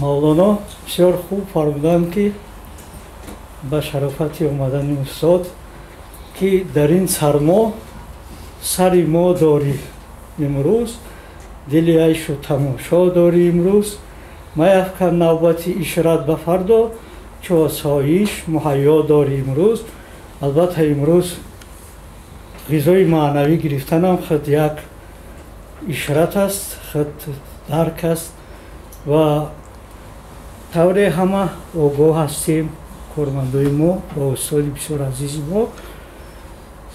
Мавлоно бисёр хуб фармуданд, ки ба шарофати омадани устод, ки дар ин сармо сари мо дорӣ имрӯз, дили айшу тамошо дорӣ имрӯз, маяфкан навбати ишрат ба фардо, чу осоиш муҳайё дорӣ имрӯз. Албатта, имрӯз ғизои маънавӣ гирифтанам худ як ишрат аст, худ дарк аст. Ва тавре ҳама огоҳ ҳастем, кормандои мо ва устоди бисёр азизи мо,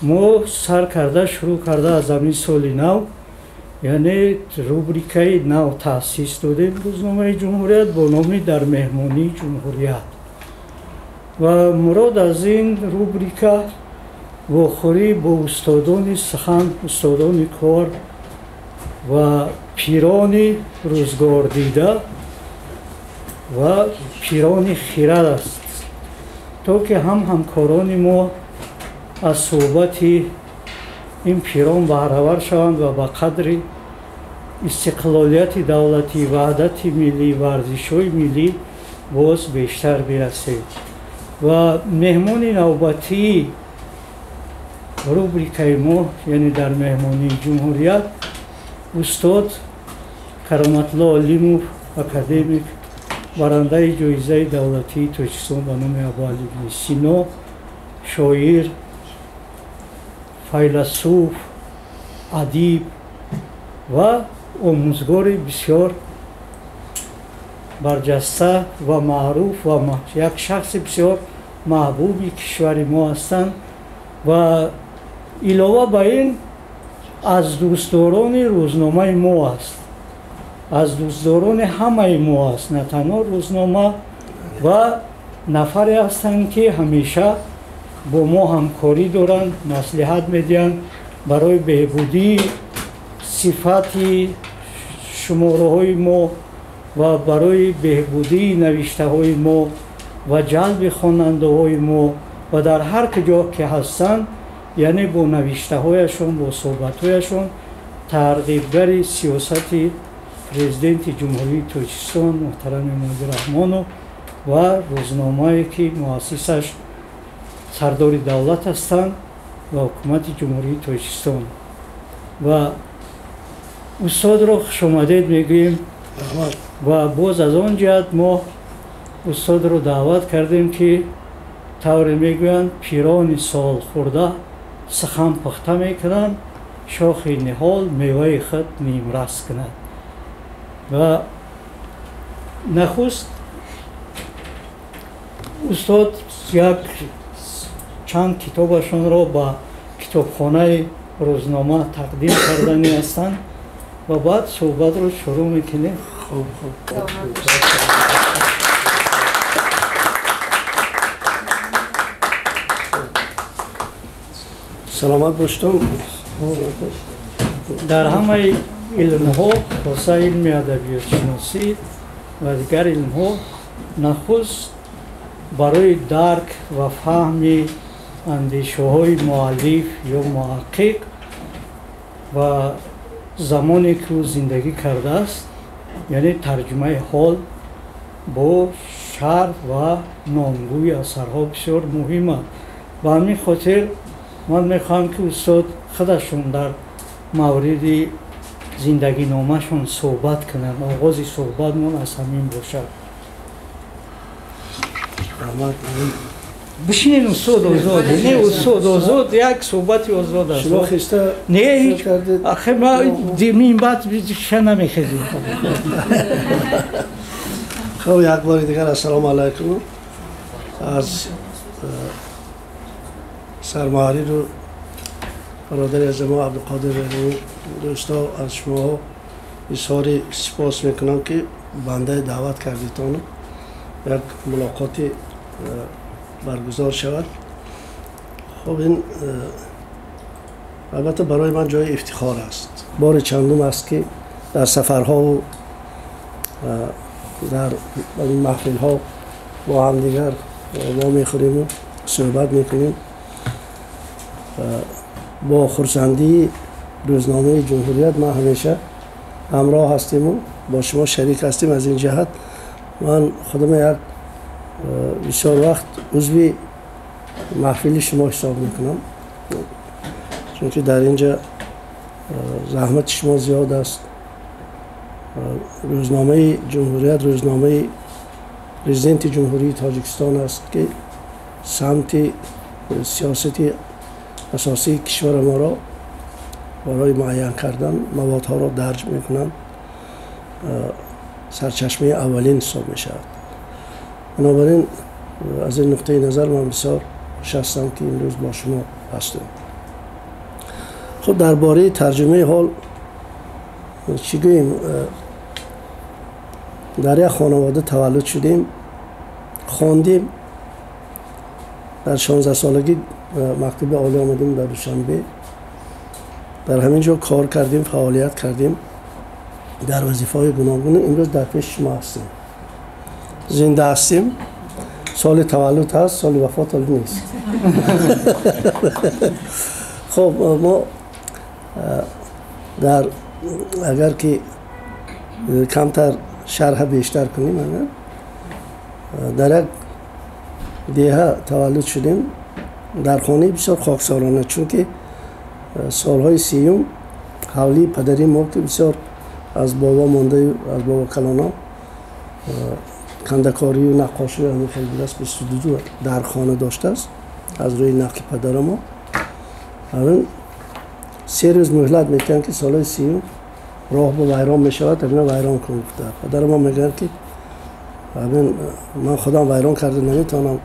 мо сар карда, шурӯъ карда аз ҳамин соли нав, яъне рубрикаи нав таъсис додем рӯзномаи Ҷумҳурият бо номи «Дар меҳмонии Ҷумҳурият». Ва мурод аз ин рубрика вохӯрӣ бо устодони сухан, устодони кор ва пирони рӯзгордида ва пирони хирад аст, то ки ҳам ҳамкорони мо аз суҳбати ин пирон баҳравар шаванд ва ба қадри истиқлолияти давлатӣ, ваҳдати миллӣ ва арзишҳои миллӣ боз бештар бирасем. Ва меҳмони навбатии рубрикаи мо, яъне «Дар меҳмонии Ҷумҳурият», устод Кароматулло Олимов, академик, барандаи ҷоизаи давлатии Тоҷикистон ба номи Абуалӣ ибни Сино, шоир, файласуф, адиб ва омӯзгори бисёр барҷаста ва маъруф ва як шахси бисёр маҳбуби кишвари мо ҳастанд. Ва илова ба ин аз дӯстдорони рӯзномаи мо аст, аз дӯстдорони ҳамаи мо аст, на танҳо рӯзнома. Ва нафаре ҳастанд, ки ҳамеша бо мо ҳамкорӣ доранд, маслиҳат медиҳанд барои беҳбудии сифати шумораҳои мо ва барои беҳбудии навиштаҳои мо ва ҷалби хонандаҳои мо. Ва дар ҳар куҷо ки ҳастанд, яъне бо навиштаҳояшон, бо суҳбатҳояшон тарғибгари сиёсати Президенти Ҷумҳурии Тоҷикистон муҳтарам Эмомалӣ Раҳмонов ва рӯзномае, ки муассисаш сардори давлат ҳастанд, ва ҳукумати Ҷумҳурии Тоҷикистон. Ва устодро хушомадед мегӯем. Ва боз аз он ҷиҳат мо устодро даъват кардем, ки тавре мегӯянд, пирони солхӯрда сухан пухта мекунанд, шохи ниҳол меваи худ нимрас кунад. Ва нахуст устод як чанд китобашонро ба китобхонаи рӯзнома тақдим карданӣ ҳастанд ва баъд суҳбатро шурӯъ мекунем. Хуб, хуб. Саломат боштум. Дар ҳамаи илмҳо, хоса илми адабиётшиносӣ ва дигар илмҳо, нахуст барои дарк ва фаҳми андешаҳои муаллиф ё муҳаққиқ ва замоне, ки ӯ зиндагӣ кардааст, яъне тарҷумаи ҳол бо шарҳ ва номгӯи асарҳо бисёр муҳим аст. Ба ҳамин хотир ман мехоҳам, ки устод худашон дар мавриди зиндагиномашон суҳбат кунанд. Оғози суҳбатмон аз ҳамин бошад. Раҳмат. Бишинед, устод, озод. Не, устод, озод, як суҳбати озод аст. Шумо хеста Не, ҳеҷ. Кардед. Ахе, ма мин баъд ша намехезем. Хуб, як бори дигар ассалому алайкум. Аз сармуҳарриру бародари аз мо Абдуқодир Раҳимӣ, дӯсто, аз шумоҳо изҳори сипос мекунам, ки бандаи даъват кардитону як мулоқоти баргузор шавад. Хуб, ин албатта барои ман ҷои ифтихор аст. Бори чандум аст, ки дар сафарҳову дар ин маҳфилҳо бо ҳамдигар вомехӯриму суҳбат мекунем. Бо хурсандии рӯзномаи Ҷумҳурият ман ҳамеша ҳамроҳ ҳастиму бо шумо шарик ҳастем. Аз ин ҷиҳат Ман худам як бисёр вақт узви маҳфили шумо ҳисоб мекунам, чунки дар инҷа заҳмати шумо зиёд аст. Рӯзномаи Ҷумҳурият рӯзномаи президенти Ҷумҳурии Тоҷикистон аст, ки самти сиёсати асосии кишвари моро барои муайян кардан маводҳоро дарҷ мекунанд, сарчашмаи аввалин ҳисоб мешавад. Бинобар ин аз ин нуқтаи назар ман бисёр хуш ҳастам, ки имрӯз бо шумо ҳастам. Хуб, дар бораи тарҷумаи ҳол чӣ гӯем? Дар як хонавода таваллуд шудем, хондем, дар 16 солагӣ мактаби олӣ омадем дар Душанбе, дар ҳамин ҷо кор кардем, фаъолият кардем дар вазифаҳои гуногун. Имрӯз дар пеши шумо ҳастем, зинда ҳастем. Соли таваллуд ҳаст, соли вафот ҳоло нест. Хуб, мо дар агар ки камтар шарҳа бештар кунем, агар дар як деҳа таваллуд шудем, дар хонаи бисёр хоксорона, чунки солҳои 30 ҳавлии падари мо, ки бисёр аз бобо мондаю аз бобо калоно кандакорию наққошию ҳамин хел будааст, 22 дар хона доштааст аз рӯи нақли падари мо. Ҳамин 3 рӯз муҳлат метиҳанд, ки солҳои 30 роҳ ба вайрон мешавад, ҳамина вайрон кун гуфта. Падари мо мегӯянд, ки ҳамин ман худам вайрон карда наметавонам,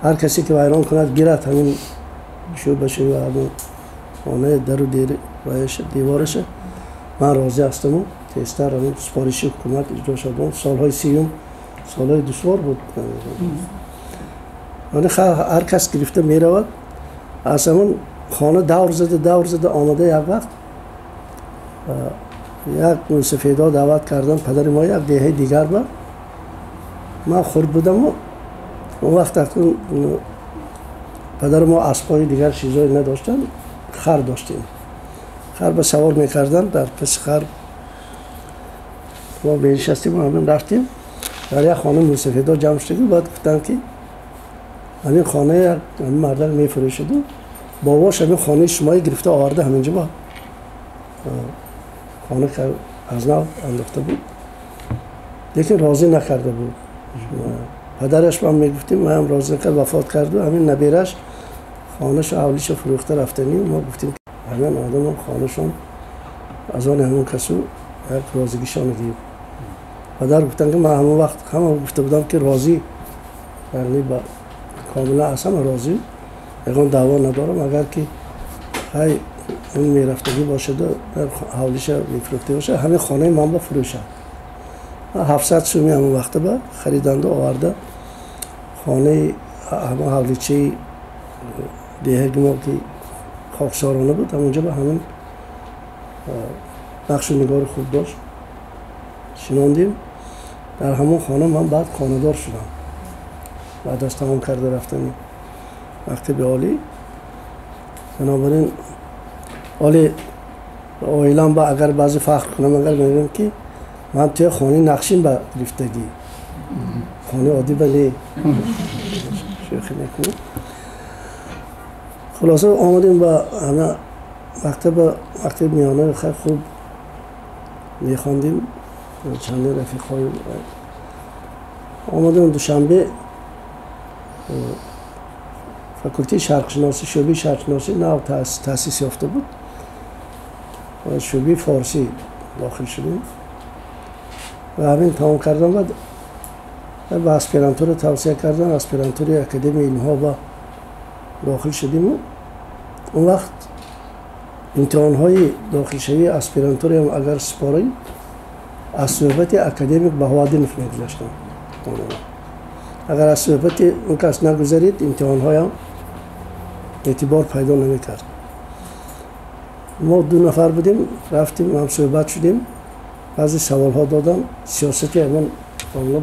ҳар касе ки вайрон кунад гирад ҳамин шӯъбашу ҳамин хонаи дару девораша, ман розӣ ҳастаму тезтар ҳамин супориши ҳукумат иҷро шуд. Солҳои 30 солҳои душвор буд. Ҳар кас гирифта меравад, аз ҳамон хона давр зада давр зада омада, як вақт як мусафедо даъват кардан падари мо як деҳаи дигар ба. Ман хурд будаму он вақт падари мо аспҳои дигар чизое надоштанд, хар доштем. Хар ба савор мекарданд, дар паси хар мо менишастем, ҳамин рафтем дар як хона мусафедо ҷамъ шудагӣ. Баъд гуфтанд, ки ҳамин хона як ҳамин мардак мефурӯшаду бобош ҳамин хонаи шумои гирифта оварда ҳаминҷо ба хона аз нав андохта буд, лекин розӣ накарда буд. Падараш ман мегуфтем, маам розӣ накард, вафот карду ҳамин набераш хонашу ҳавлишу фурӯхта рафтанӣ. Мо гуфтем, ҳамин одамон хонашон аз он ҳамон касу як розигишон дид. Падар гуфтанд, ки ман ҳамон вақт ҳама гуфта будам, ки розӣ, яъне комила аз ҳама розӣ, ягон даъво надорам. Агар ки ҳай он мерафтагӣ бошаду дар ҳавлиша мефурӯхта бошад, ҳамин хонаи ман ба фурӯшад. 700 суми ҳамон вақта ба хариданду оварда хонаи ҳамон ҳавличаи деҳаги мо, ки хоксорона буд, ҳамонҷо ба ҳамин нақшу нигори хуб дошт, шинондем. Дар ҳамон хона ман баъд хонадор шудам баъд аз тамом карда рафтани мактаби олӣ. Бинобар ин оли оилам ба агар баъзе фахр кунам, агар мегӯям, ки ман туя хонаи нақшин ба гирифтагӣ, хонаи оддӣ ба не, шӯхӣ мекунем. Хулоса, омадем ба ҳама мактаба, мактаби миёна хеле хуб мехондем, чандин рафиқҳои омадем Душанбе, факултети шарқшиносӣ, шӯъбаи шарқшиносӣ нав таъсис ёфта буд, шӯъбаи форсӣ дохил шудем ва ҳамин тамом кардам. Баъд ба аспирантура тавсия кардан, аспирантураи Академияи илмҳо ба дохил шудиму он вақт имтиҳонҳои дохилшавии аспирантураам агар супорӣ, аз суҳбати академик Баҳоаддинов мегузаштам. Агар аз суҳбати он кас нагузарид, имтиҳонҳоям эътибор пайдо намекард. Мо 2 нафар будем, рафтем, ҳамсуҳбат шудем, баъзе саволҳо додам. Сиёсати ҳамон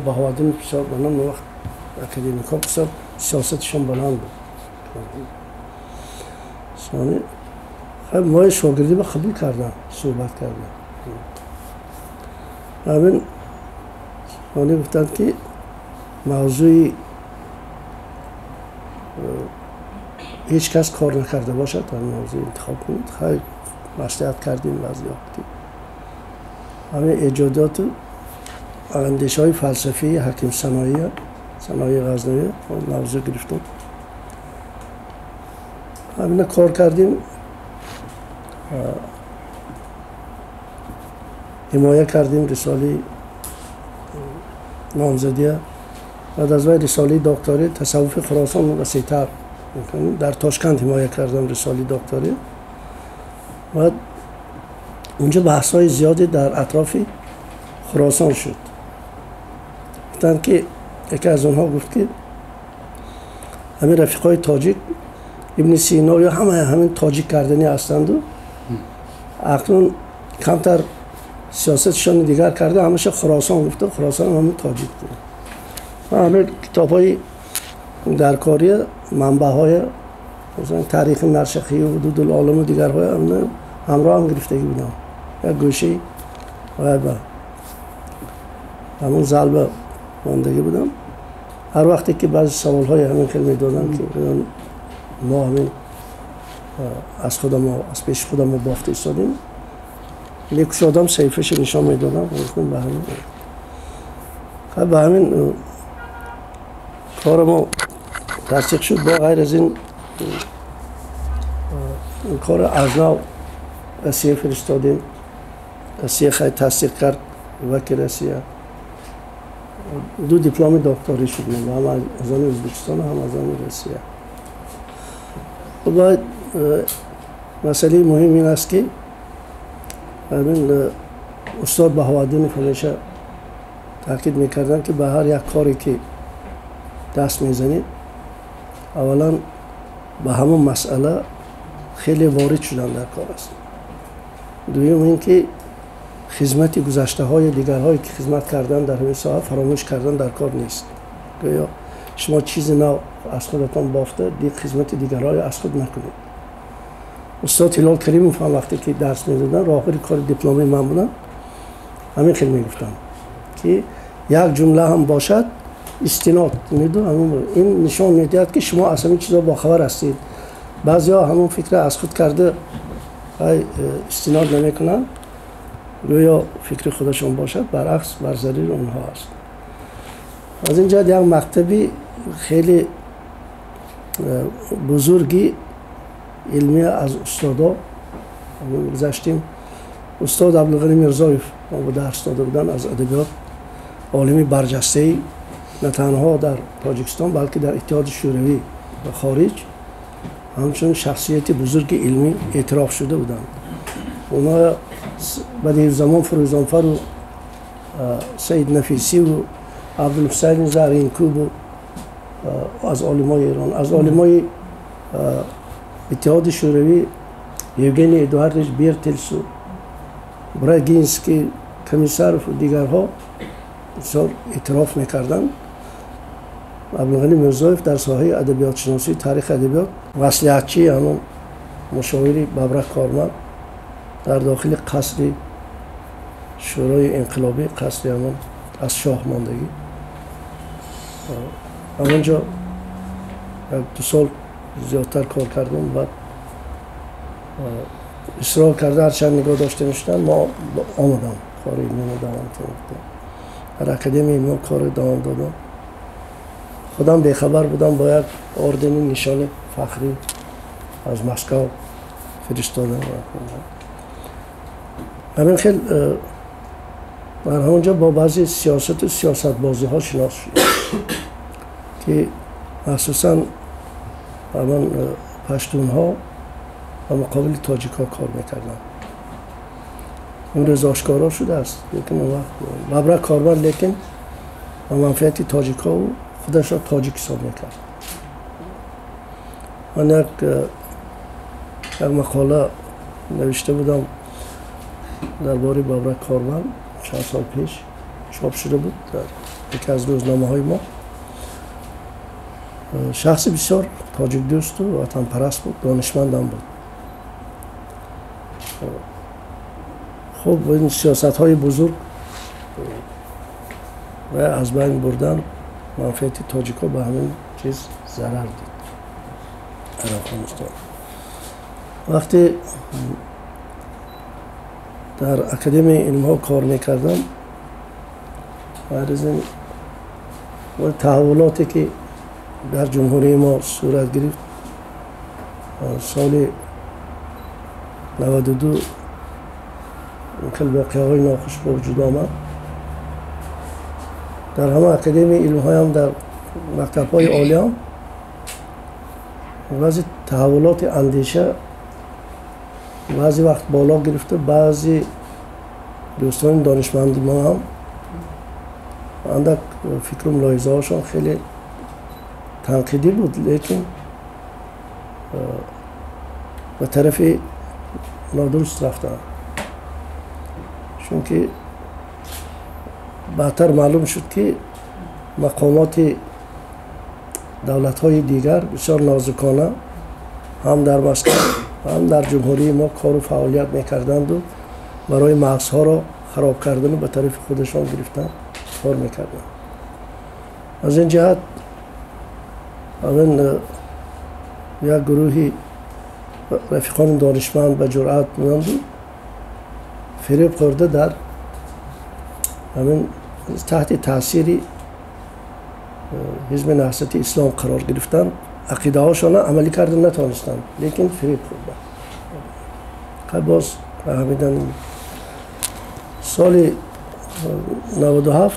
Баҳоаддинов бисёр баланд, он вақт академикҳо бисёр сиёсатишон баланд буд. Сони мои шогирдӣ ба қабул кардам, суҳбат кардам. Ҳамин Онҳо гуфтанд, ки мавзӯи ҳеҷ кас кор накарда бошад, ҳамин мавзӯъ интихоб кунед. Хайр, маслиҳат кардем баъзеҳо, ки ҳамин эҷодиёту андешаҳои фалсафии Ҳаким Саноия, Саноии Ғазнавӣ мавзӯъ гирифтем. Ҳамина кор кардем, ҳимоя кардем рисолаи номзадия. Баъд аз вай рисолаи докторӣ тасаввуфи Хуросон васеътар дар Тошканд ҳимоя кардам рисолаи докторӣ. Баъд унҷо баҳсҳои зиёде дар атрофи Хуросон шуд. Гуфтанд, ки яке аз онҳо гуфт, ки ҳамин рафиқҳои тоҷик Ибни Сино ё ҳама ҳамин тоҷик карданӣ ҳастанду акнун камтар сиёсатшон дигар карда, ҳамаша Хуросон гуфта, Хуросон ҳамин тоҷик буд. Ҳамин китобҳои даркорӣ, манбаъҳои масалан таърихи Наршахӣ ва Ҳудудул-олам ва дигарҳои ҳамроҳ ҳам гирифтагӣ будам. Як гӯшаи ба ҳамон залба мондагӣ будам. Ҳар вақте ки баъзе саволҳои ҳамин хел медодам, ки мо ҳамин аз худамо, аз пеши худамо бофта истодем, мекушодам, саҳифаша нишон медодам. Ба ҳамин ба ҳамин кори мо тасдиқ шуд. Бо ғайр аз ин кор аз нав Россия фиристодем. Россия хай тасдиқ кард, ваки Россия ду дипломи докторӣ шуд, ҳам аз они Ӯзбекистон, ҳам аз они Россия. Бояд масъалаи муҳим ин аст, ки ҳамин устод Баҳоуддинов ҳамеша таъкид мекарданд, ки ба ҳар як коре ки даст мезанед, аввалан ба ҳамон масъала хеле ворид шудан дар кор аст. Дуюм ин ки хизмати гузаштаҳои дигарҳое ки хизмат кардан дар ҳамин соҳа фаромӯш кардан дар кор нест. Гӯё шумо чизи нав аз худатон бофта, хизмати дигарҳоро аз худ накунед. Устод Ҳилол Каримов ҳам вақте ки дарс медоданд, роҳбари кори дипломии ман буданд, ҳамин хел мегуфтанд, ки як ҷумла ҳам бошад, истинод кунед. Ин нишон медиҳад, ки шумо аз ҳамин чизо бохабар ҳастед. Баъзеҳо ҳамон фикра аз худ карда истинод намекунанд, гӯё фикри худашон бошад, баръакс бар зарири онҳо аст. Аз ин ҷиҳат як мактаби хеле бузурги илмӣ аз устодо гузаштем. Устод Абдулғани Мирзоев мо дарс дода буданд аз адабиёт, олими барҷастаи на танҳо дар Тоҷикистон, балки дар Иттиҳоди Шӯравӣ ва хориҷ ҳамчун шахсияти бузурги илмӣ эътироф шуда буданд. Онҳо Бадииззамон Фурӯзонфару Саид Нафисиву Абдулҳусайни Заринкубу аз олимои Эрон, аз олимои Иттиҳоди Шӯравӣ Евгений Эдуардович Бертелсу, Брагинский, Комиссаров дигарҳо бисёр эътироф мекарданд. Абдулғани Мирзоев дар соҳаи адабиётшиносӣ, таърихи адабиёт маслиҳатчии ҳамон мушовири Бабрак Корманд дар дохили қасри Шӯрои инқилобӣ, қасри ҳамон аз шоҳ мондагӣ, ҳамонҷо як ду сол зиёдтар кор кардем. Баъд исрор карда ҳарчанд нигоҳ дошта мешуданд, мо омадам кори илмиро давом додем. Дар академияи илмҳо корро давом додам. Худам бехабар будам, бо як ордени нишони фахрӣ аз Москав фиристодам. Ҳамин хел дар ҳамонҷо бо баъзе сиёсату сиёсатбозиҳо шинос шудем, ки махсусан ҳамон паштунҳо ба муқобили тоҷикҳо кор мекарданд. Имрӯз ошкоро шудааст, лекин он вақт Бабрак Корманд лекин ба манфиати тоҷикҳо худашро тоҷик ҳисоб мекард. Ман як мақола навишта будам дар бораи Бабрак Корманд, чанд сол пеш чоп шуда буд дар яке аз рӯзномаҳои мо. Шахси бисёр тоҷикдӯсту ватанпараст буд, донишмандам буд. Хуб, ин сиёсатҳои бузург ва аз байн бурдан манфиати тоҷикҳо ба ҳамин чиз зарар дид дар Афғонистон. Вақте дар Академияи илмҳо кор мекардам, ғайр аз ин таҳаввулоте ки дар ҷумҳурии мо сурат гирифт, соли 92 хеле воқеаҳои нохуш ба вуҷуд омад. Дар ҳама Академияи илмҳоям, дар мактабҳои олиам баъзе таҳаввулоти андеша баъзе вақт боло гирифта, баъзе дӯстони донишманди мо ҳам андак фикру мулоҳизаҳошон хеле танқидӣ буд, лекин ба тарафи нодуруст рафтанд. Чунки баъдтар маълум шуд, ки мақомоти давлатҳои дигар бисёр нозукона ҳам дар Москва, ҳам дар ҷумҳурии мо кору фаъолият мекарданду барои мағзҳоро хароб кардану ба тарафи худашон гирифтан кор мекарданд. Аз ин ҷиҳат ҳамин як гурӯҳи рафиқони донишманд ба ҷуръат буданду фиреб хӯрда дар ҳамин таҳти таъсири ҳизби Наҳзати Ислом қарор гирифтанд. Ақидаҳошонро амалӣ карда натавонистанд, лекин фиреб хӯрданд. Боз фаҳмидан соли 97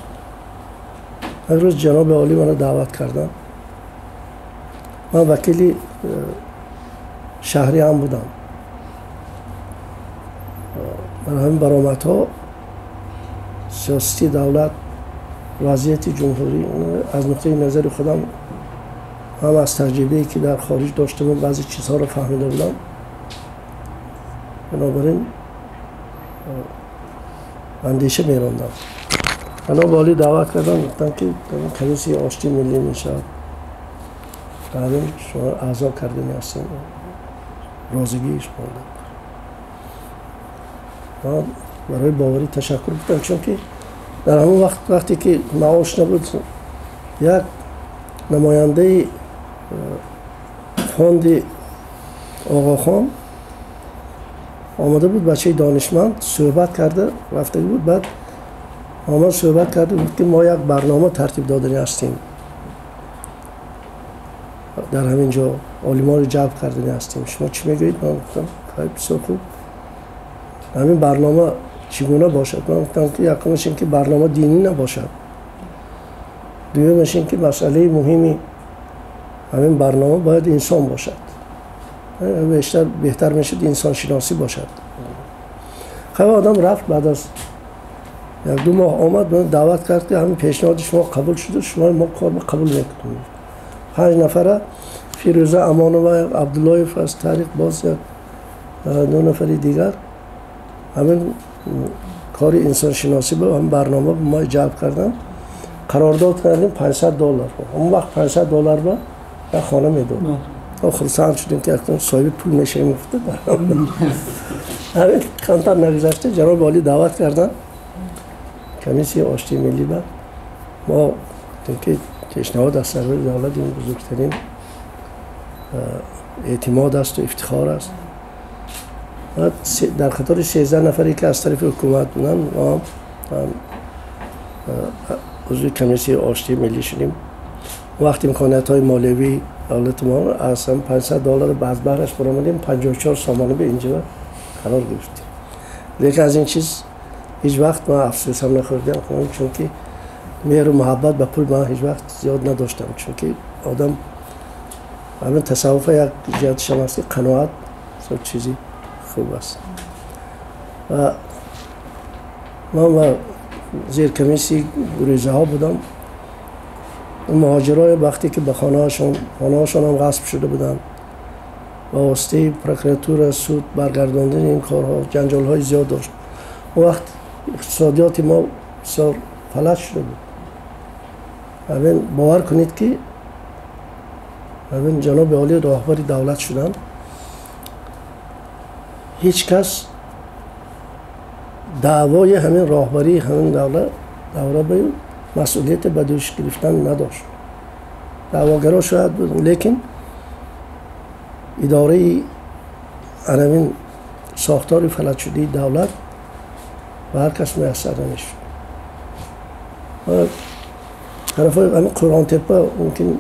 як рӯз ҷаноби олӣ маро даъват карданд. Ман вакили шаҳрӣ ҳам будам. Дар ҳамин баромадҳо сиёсати давлат, вазъияти ҷумҳурӣ аз нуқтаи назари худам ҳам аз таҷрибае ки дар хориҷ доштам баъзе чизҳоро фаҳмида будам. Бинобар ин андеша мерондам. Ҷаноби олӣ даъват карданд, гуфтанд, ки комиссияи оштии миллӣ мешавад, дар ин шумо аъзо кардани ҳастем, розигии шумо. Ман барои боварӣ ташаккур гуфтам, чунки дар ҳамон вақт, вақте ки маош набуд, як намояндаи фонди Оғохон омада буд, бачаи донишманд, суҳбат карда рафта буд. Баъд омад, суҳбат карда, гуфт, ки мо як барнома тартиб додани ҳастем, дар ҳамин ҷо олимонро ҷалб кардани ҳастем, шумо чӣ мегӯед? Ман гуфтам, хеле бисёр хуб, ҳамин барнома чӣ гуна бошад? Ман гуфтам, ки якумаш ин ки барнома динӣ набошад, дуюмаш ин ки масъалаи муҳими ҳамин барнома бояд инсон бошад, бештар беҳтар мешуд инсоншиносӣ бошад. Хеле одам рафт, баъд аз як ду моҳ омад, даъват кард, ки ҳамин пешниҳоди шумо қабул шуд, шумо мо кор қабул мекунем. 5 нафара, Фирӯза Амонова, Абдуллоев аз таърих, боз як ду нафари дигар, ҳамин кори инсоншиносӣ ба ҳамин барнома мо ҷалб кардам. Қарордод кардем $500. Он вақт $500 ба як хона медод. Хурсанд шудем, ки акнун соҳиби пул мешавем, гуфта. Ҳамин камтар нагузашта ҷаноби олӣ даъват карданд комиссияи оштии миллӣ ба мо, гуфтем, ки пешниҳод аз сарвари давлат ин бузургтарин эътимод асту ифтихор аст. Дар қатори 13 нафаре ки аз тарафи ҳукумат буданд, мо ҳам узви комиссияи оштии миллӣ шудем. Вақт имкониятҳои молиявии давлати мо аз $500 ба аз баҳраш баромадем, 54 сомонӣ ба инҷо қарор гирифтем. Лекин аз ин чиз ҳеҷ вақт ман афсӯсам нахӯрдам, чунки меҳру муҳаббат ба пул ман ҳеҷ вақт зиёд надоштам, чунки одам ҳамин тасаввуфа як ҷиҳатшам аст, ки қаноат чизи хуб аст. Ва ман ба зери комиссияи гурезаҳо будам. Муҳоҷирои вақте ки ба хонаҳошон ҳам ғасб шуда буданд, ба воситаи прокуратура, суд баргардондани ин корҳо ҷанҷолҳои зиёд дошт. Он вақт иқтисодиёти мо бисёр фалаҷ шуда буд. Ҳамин бовар кунед, ки ҳамин ҷаноби олӣ роҳбари давлат шуданд, ҳеҷ кас даъвои ҳамин роҳбарии ҳамин давра ба مسئولیت به دوش گرفتن نداشت. دعواگرا شاید بود، لیکن اداره همین ساختار فلج شده دولت و هر کس میسر نمیشد. طرف های همین قرآن تپه ممکن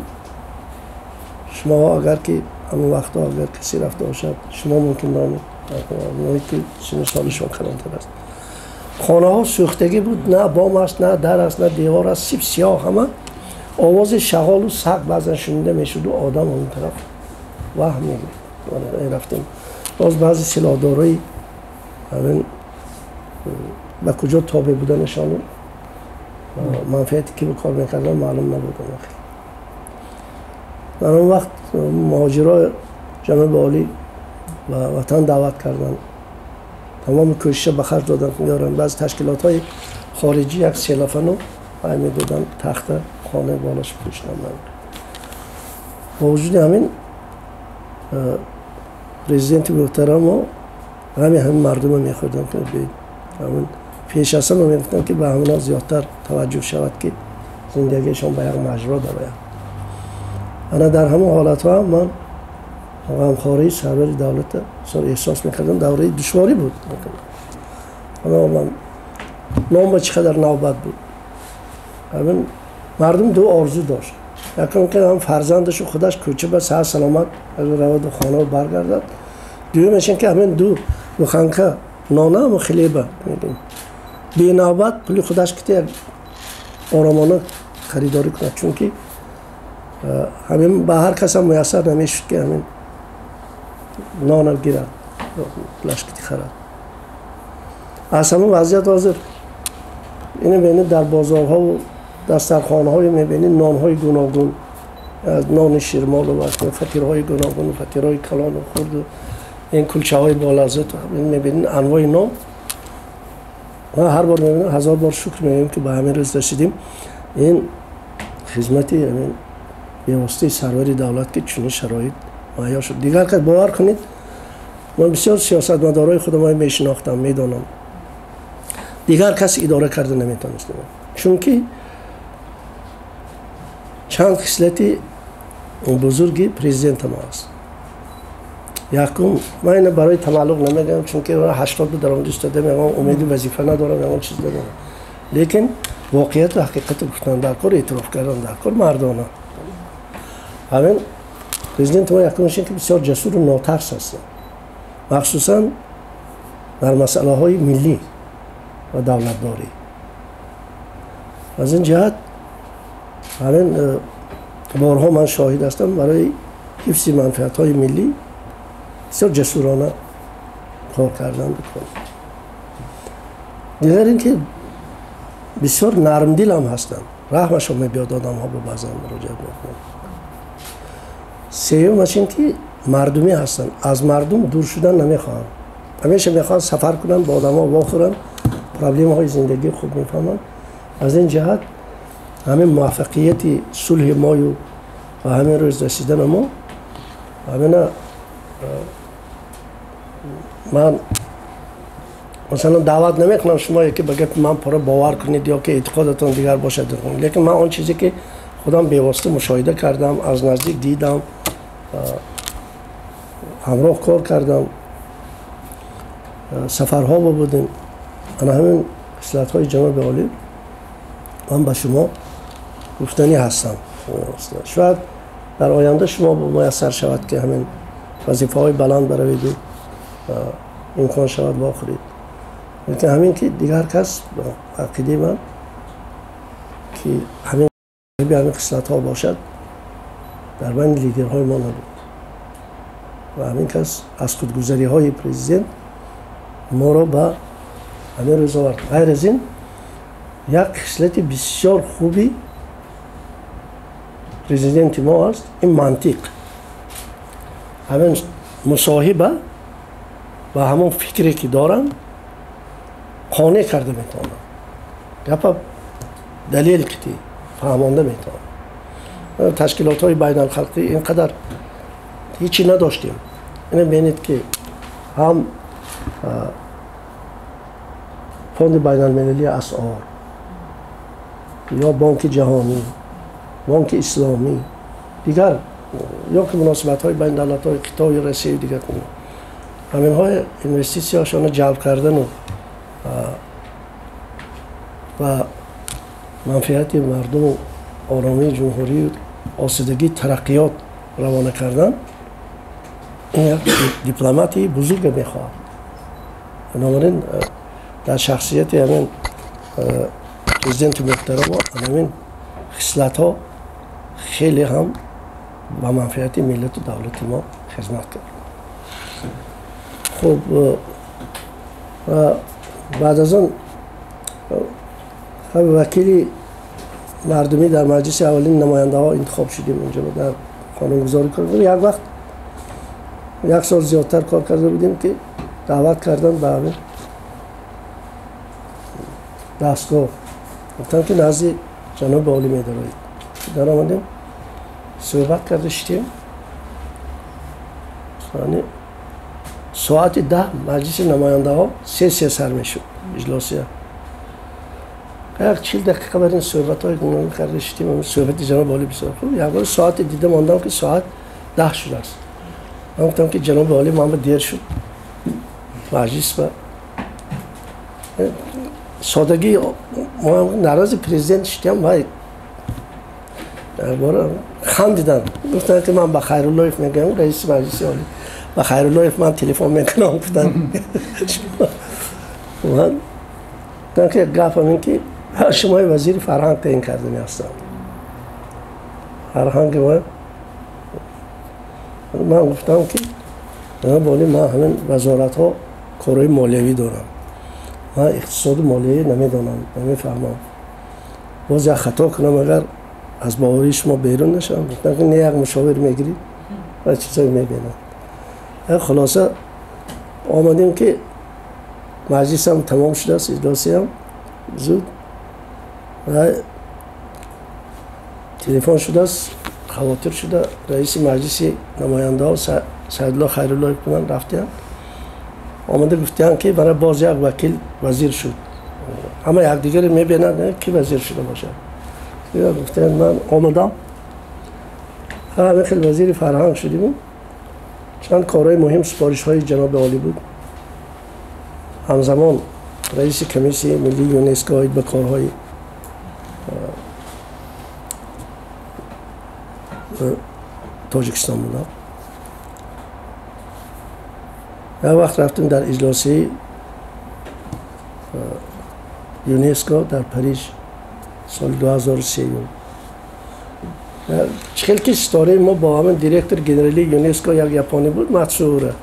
شما اگر که همون وقتا اگر کسی رفته باشد شما ممکن دانید که سن سال شما کلانتر است. خانه ها سوختگی بود، نه بام است، نه در است، نه دیوار است، سیب سیاه همه. آواز شغال و سگ بعضا شنیده میشد و آدم اون طرف وهم میگرفت. رفتیم باز بعضی سلاحدارای همین به کجا تابع بودنشان منفعتی که به کار میکردن معلوم نبود. در اون وقت مهاجرای جناب عالی و وطن دعوت کردن، تمام کوشش به خرج دادن میارن. بعض تشکیلات های خارجی یک سیلافنو میدادن تخت خانه بالاش پوشیدن. با وجود همین پرزیدنت محترم ما همین مردم رو میخوردن که همین پیش از همه میگفتن که به همونا زیادتر توجه شود که زندگیشان به یک مجرا درآید. انا در همون حالت ها من غمخواری سرور دولت بسیار احساس میکردم. دوره دشواری بود. اما من نام با چقدر نوبت بود. همین مردم دو آرزو داشت. یکم که هم فرزندش خودش کوچه به صحت سلامت از رود خانه برگردد. دومش این که همین دو بخانکه نانه و خلیبه میدیم بی نوبت پولی خودش که آرامانه خریداری کند، چون که همین به هر کس هم میسر نمیشد که همین نان گیرد پولش که خرد. از همون وضعیت حاضر اینو ببینید در بازارها و دسترخوان‌های میبینید نان‌های گوناگون، از نان شیرمال و فطیرهای گوناگون و فطیرهای کلان و خرد و این کلچه‌های با لذت میبینید انواع نان. ما هر بار میبینیم هزار بار شکر میگیم که به همین روز رسیدیم. این خدمت همین به واسطه سرور دولت که چنین شرایط مهیا شد. دیگر که باور کنید من بسیار سیاستمدارای خودم میشناختم، میدانم دیگر کس اداره کرده نمیتونست، چون که چند خصلت بزرگی پرزیدنت ما است. یکم من اینو برای تملق نمیگم، چون که 80 درآمد ایستاده میگم امید وظیفه ندارم، میگم چیز ندارم، لیکن واقعیت و حقیقت گفتن در کار، اعتراف کردن در کار مردانه. همین پرزیدنت ما یکمش که بسیار جسور و ناترس هستن، مخصوصا در مسئله های ملی و دولتداری. از این جهت همین بارها من شاهد هستم برای حفظ منفعت های ملی بسیار جسورانه کار کردن بکنم. دیگر اینکه بسیار نرمدل هم هستن، رحمشون میبیاد آدم ها به بعضا مراجعه میکنن. سیومش این که مردمی هستن، از مردم دور شدن نمیخوان، همیشه میخوان سفر کنن، با آدم ها واخورن، پرابلم های زندگی خوب میفهمن. از این جهت همین موفقیت صلح ما و همین روز رسیدن ما، همین من مثلا دعوت نمیکنم شما که بگه من پورا باور کنید یا که اعتقادتان دیگر باشد، لیکن من آن چیزی که خودم بیواسطه مشاهده کردم، از نزدیک دیدم، همراه کار کردم، سفرها بودیم، انا همین خصلت های جناب عالی من به شما گفتنی هستم. شاید در آینده شما میسر شود که همین وظیفه های بلند بروید و امکان شود واخورید، لیکن همین که دیگر کس عقیده من که همین خصلت ها باشد در بین لیدرهای ما نبود و همین کس از خودگذری های پرزیدنت ما را به همین روز آورد. غیر از این یک خصلت بسیار خوبی پرزیدنت ما است، این منطق، همین مصاحبه و همون فکری که دارن قانع کرده میتونن، گپ دلیل کتی فهمانده میتونن. تشکیلات های بین الخلقی اینقدر هیچی نداشتیم. اینو ببینید که هم فوند بین المللی اسعار، ё Бонки Ҷаҳонӣ, Бонки Исломӣ, дигар ё ки муносибатҳои байни давлатҳои Хитой, Россия дигар ҳаминҳои инвеститсияшонро ҷалб кардану ва манфиати мардуму оромии ҷумҳурию осудагии тараққиёт равона кардан, ин як дипломатии бузурге мехоҳад. Бинобар ин дар шахсияти ҳамин президенти муҳтарам ҳамин хислатҳо хеле ҳам ба манфиати миллату давлати мо хизмат кард. Хуб, баъд аз он вакили мардумӣ дар маҷлиси аввалини намояндаҳо интихоб шудем. Унҷо дар қонунгузорӣ кор кардем. Як вақт як сол зиёдтар кор карда будем ки даъват кардан ба ҳамин дастгоҳ, гуфтанд ки назди ҷаноби олӣ медароед. Даромадем, суҳбат карда шидем. Соати 10 маҷлиси намояндаҳо сессия сар мешуд, иҷлосия. Як 40 дақиқа бар ин суҳбатҳои гуногун карда шидем. Суҳбати ҷаноби олӣ бисёр хуб. Як бор соати дида мондам ки соат 10 шудааст. Ман гуфтам ки ҷаноби олӣ, ман ба дер шуд маҷлис ба содагӣ нарази президент шидам. Вай бора хандиданд, гуфтанд ки ман ба Хайруллоев мегӯям, раиси маҷлиси олӣ, ба Хайруллоев ман телефон мекунам. Гуфтанд гуфтанд ки гапам ин ки шумои вазири фарҳанг таъин кардани ҳастам. Фарҳанги мо ман гуфтам ки ҷаноби олӣ, ман ҳамин вазоратҳо корҳои молиявӣ дорам, ман иқтисоду молиявӣ намедонам, намефаҳмам, боз як хато кунам агар аз боварии шумо берун нашавам. Гуфтам ки не, як мушовир мегирид ва чизое мебинад. Хулоса омадем ки маҷлисам тамом шудааст, иҷлосиям зуд ва телефон шудааст, хавотир шуда раиси маҷлиси намояндаҳо Саидулло Хайруллоев бинан рафтиям. Омада гуфтиям ки мана боз як вакил вазир шуд. Ҳама якдигаре мебинанд, ки вазир шуда бошад. Гуфтиям ман омадам, ҳамин хел вазири фарҳанг шудим. Чанд корҳои муҳим супоришҳои ҷаноби олӣ буд. Ҳамзамон раиси комиссияи миллии ЮНЕСКО оид ба корҳои Тоҷикистон будам. Як вақт рафтем дар иҷлосияи ЮНЕСКО дар Париж соли 2003. Хел ки ситораи мо бо ҳамин директор генералии ЮНЕСКО як японӣ буд, Матсуура,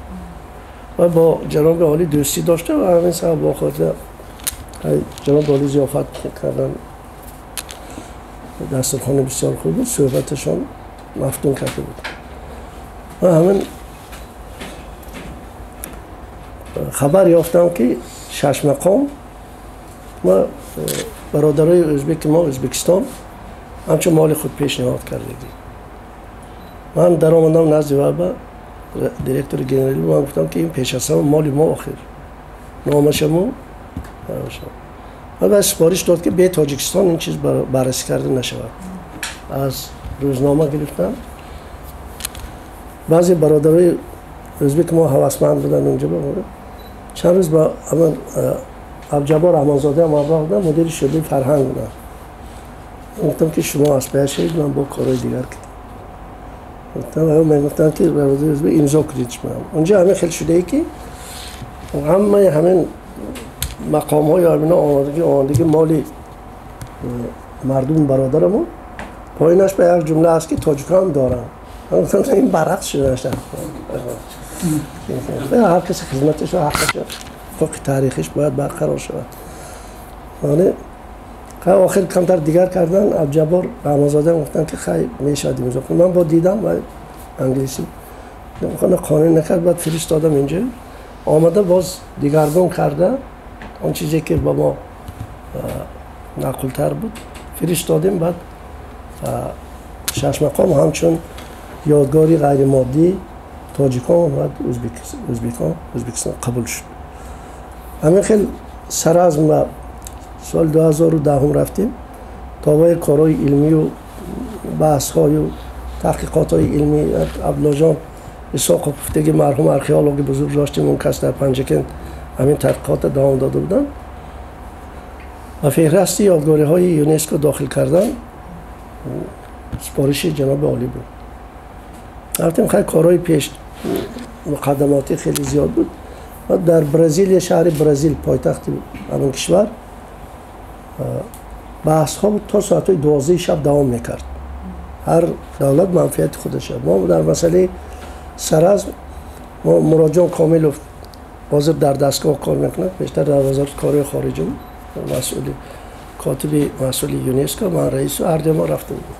ва бо ҷаноби олӣ дӯстӣ дошта ва ҳамин сабаб бо хотира ҷаноби олӣ зиёфат кардан. Дастурхони бисёр хуб буд, суҳбаташон мафтун карда буд. Ва ҳамин хабар ёфтам ки Шашмақом ма бародарои ӯзбеки мо Ӯзбекистон ҳамчун моли худ пешниҳод кардагӣ. Ман даромадам назди ваба директори генералӣ, ман гуфтам ки ин пеш аз ҳама моли мо, охир номашаму ва супориш дод ки бе Тоҷикистон ин чиз баррасӣ карда нашавад. Аз рӯзнома гирифтам. Баъзе бародарои ӯзбеки мо ҳавасманд буданд унҷо. Чанд рӯз ба Абҷабор Раҳмонзода ҳам ҳамроҳ будам, мудири шӯъбаи фарҳанг будам. Гуфтам ки шумо аз пая шавед, ман бо корҳои дигар кардам. Гуфтам ва мегуфтанд ки бародари ӯзбек имзо кунед шумо. Унҷо ҳамин хел шудае ки ҳамаи ҳамин мақомҳои ҳамино омадагӣ моли мардуми бародарамон, поинаш ба як ҷумла аст ки тоҷикон доранд. Ин баръакс шуданаш. Ҳар касе хизматаш ва ҳаққаш, ҳуқуқи таърихиш бояд барқарор шавад. Охир камтар дигар кардан, Абҷабор Раҳмонзода гуфтанд ки хай мешавад имзо кун. Ман бо дидам ва англисӣ қонун накард, баъд фиристодам инҷо. Омада боз дигаргун карда он чизе ки ба мо маъқултар буд фиристодем. Баъд Шашмақом ҳамчун ёдгори ғайримоддии тоҷикон ва Ӯзбекистон қабул шуд. Ҳамин хел саразм ба соли 2010 рафтем. То корҳои илмию баҳсҳою таҳқиқотҳои илмӣ Абдуллоҷон Исоқов гуфтаги марҳум археологи бузург доштем, он кас дар Панҷакент ҳамин таҳқиқотро давом дода буданд ва феҳрасти ёдгориҳои ЮНЕСКО дохил кардан супориши ҷаноби олӣ буд. Рафтем, хай корҳои пеш муқаддамотӣ хеле зиёд буд. Ва дар Бразилия, шаҳри Бразил, пойтахти ҳамин кишвар, баҳсҳо то соатҳои 12 шаб давом мекард. Ҳар давлат манфиати худаша. Мо дар масъалаи Саразм, мо Муроҷон Комилов ҳозир дар дастгоҳ кор мекунад, бештар дар вазорати корҳои хориҷа буд, масъули котиби масъули ЮНЕСКО, ман раису ҳар ду мо рафта будем.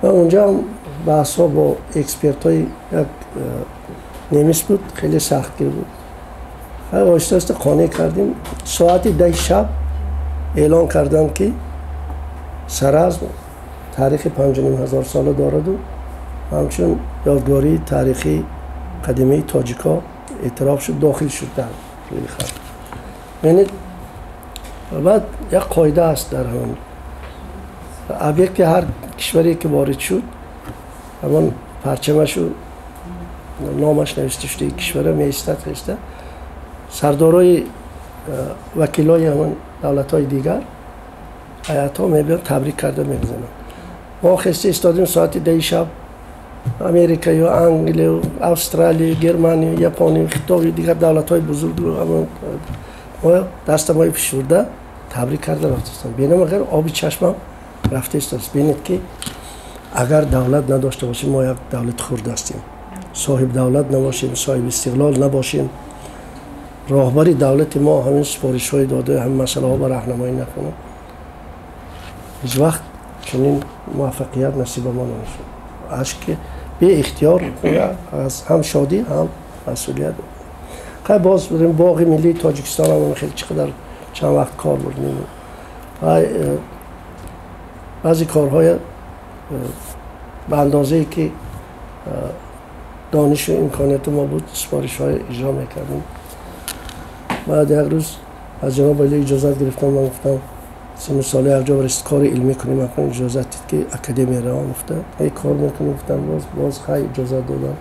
Ва унҷа ҳам баҳсҳо бо экспертҳои як немис буд, хеле сахтгир буд. Оҳиста оҳиста қонеъ кардем. Соати 10 шаб эълон карданд, ки Саразм таърихи 5500 сола дораду ҳамчун ёдгории таърихии қадимаи тоҷикҳо эътироф шуд, дохил шуд дар рӯйхат. Яъне баъд як қоида аст дар ҳамон объекти ҳар кишваре ки ворид шуд, ҳамон парчамашу номаш навишта шудаи кишвара меистад. Хеста сардорои вакилои ҳамон давлатҳои дигар ҳайатҳо мебиёнд, табрик карда мегузананд. Мо хеста истодем соати 10 шаб, Америкаю, Англию, Австралию, Германию, Японию, Хитою, дигар давлатҳои бузург мо дастамои фишурда табрик карда рафтастам. Бинам, агар оби чашмам рафта истодааст. Бинед, ки агар давлат надошта бошем, мо як давлати хурд ҳастем, соҳиб давлат набошем, соҳиби истиқлол набошем, роҳбари давлати мо ҳамин супоришҳои дода, ҳамин масъалаҳо ба раҳнамоӣ накунад, ҳеҷ вақт чунин муваффақият насиба мо намешуд. Ашки беихтиёр аз ҳам шодӣ, ҳам масъулият. Хай, боз будем, боғи миллии Тоҷикистон ҳам хеле чӣ қадар чанд вақт кор бурдем. Баъзе корҳоя ба андозае ки донишу имконияти мо буд, супоришҳои иҷро мекардем. Баъд як рӯз аз ҷаноби олӣ иҷозат гирифтам. Ман гуфтам, сину сола якҷо барои кори илмӣ кунем, акун иҷозат дид, ки академия равам. Гуфта, эй кор мекунем, гуфтам, боз хай иҷозат додам,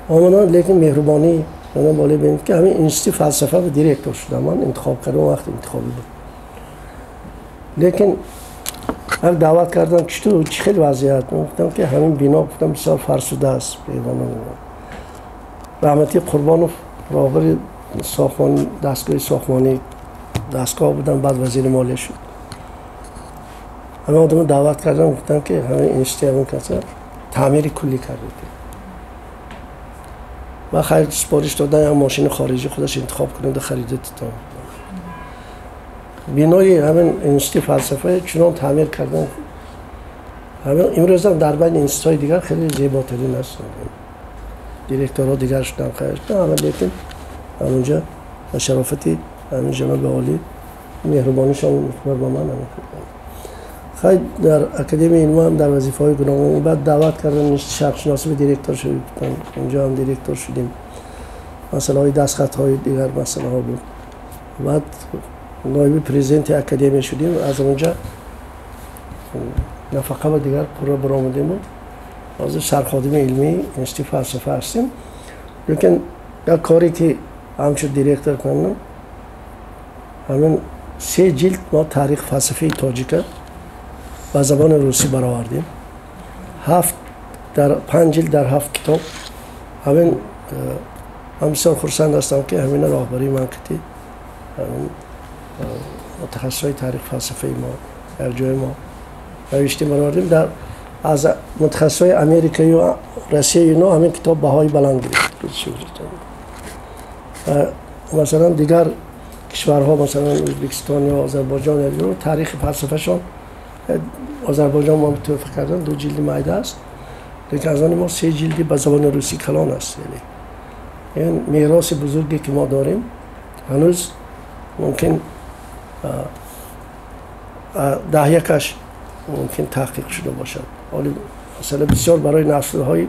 омадам. Лекин меҳрубонии ҷаноби олӣ бинед, ки ҳамин институти фалсафа ба директор шудам. Ман интихоб кардам, он вақт интихобӣ буд. Лекин як даъват кардам, ки ту чӣ хел вазъият? Гуфтам, ки ҳамин бино, гуфтам, бисёр фарсуда аст. Раҳматӣ Қурбонов роҳбари сохтмон, дастгоҳи сохтмонӣ дастгоҳ будам, баъд вазири молия шуд. Ҳамин одамо даъват кардам, гуфтам, ки ҳамин институт ҳамин каса таъмири куллӣ кардед. Ва хайр, супориш додан, як мошини хориҷӣ худаш интихоб кунад, харида титон. Бинои ҳамин институти фалсафа чунон таъмир кардан, ҳамин имрӯзам дар байни институтҳои дигар хеле зеботарин аст. Директорҳо дигар шудан, хайр, ҳама, лекин ҳамонҷа ба шарофати ҳамин ҷаноби олӣ, меҳрубонишон ба ман ҳамин. Хай, дар академияи илмҳо ҳам дар вазифаҳои гуногун. Баъд даъват кардан, институти шарқшиносӣ ба директор шудем, унҷо ҳам директор шудем. Масъалаҳои дастхатҳои дигар масъалаҳо буд. Баъд ноиби президенти академия шудем. Аз онҷа нафақа ба дигар пурра баромадему ҳозир сарходими илмии институти фалсафа ҳастем. Лекин як коре ки ҳамчун директор кардам, ҳамин се ҷилд мо таърих фалсафаи тоҷика ба забони русӣ баровардем, ҳафт дар панҷ ҷилд, дар ҳафт китоб. Ҳамин ман бисёр хурсанд ҳастам, ки ҳамина роҳбарии ман кати ҳамин мутахассисҳои таърих фалсафаи мо як ҷои мо навиштем, баровардем. Дар аз мутахассисҳои Америкаю Россияю ино ҳамин китоб баҳои баланд гирифт. Масалан, дигар кишварҳо, масалан Ӯзбекистон ё Озарбойҷон, таърихи фалсафашон, Озарбойҷон мо туҳфа кардан, ду ҷилди майда аст, лекин аз они мо се ҷилди ба забони русӣ калон аст. Яъне ин мероси бузурге ки мо дорем, ҳанӯз мумкин даҳякаш мумкин таҳқиқ шуда бошад. Ҳоли масъала бисёр барои наслҳои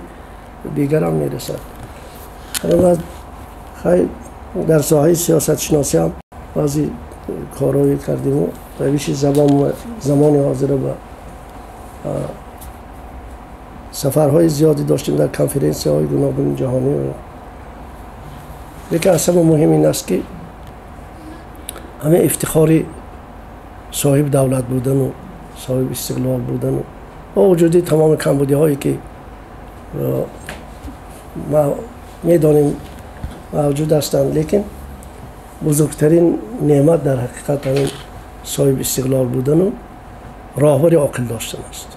дигарам мерасад. Хай, дар соҳаи сиёсатшиносӣ ҳам баъзе корҳое кардему. روش زبان و زمان حاضر و سفرهای زیادی داشتیم در کنفرانس های گوناگون جهانی. لیکن اصلا مهم این است که همه افتخاری صاحب دولت بودن و صاحب استقلال بودن و با وجود تمام کمبودی هایی که ما میدانیم موجود هستند، لیکن بزرگترین نعمت در حقیقت همین صاحب استقلال بودن و راهبر عاقل داشتن است.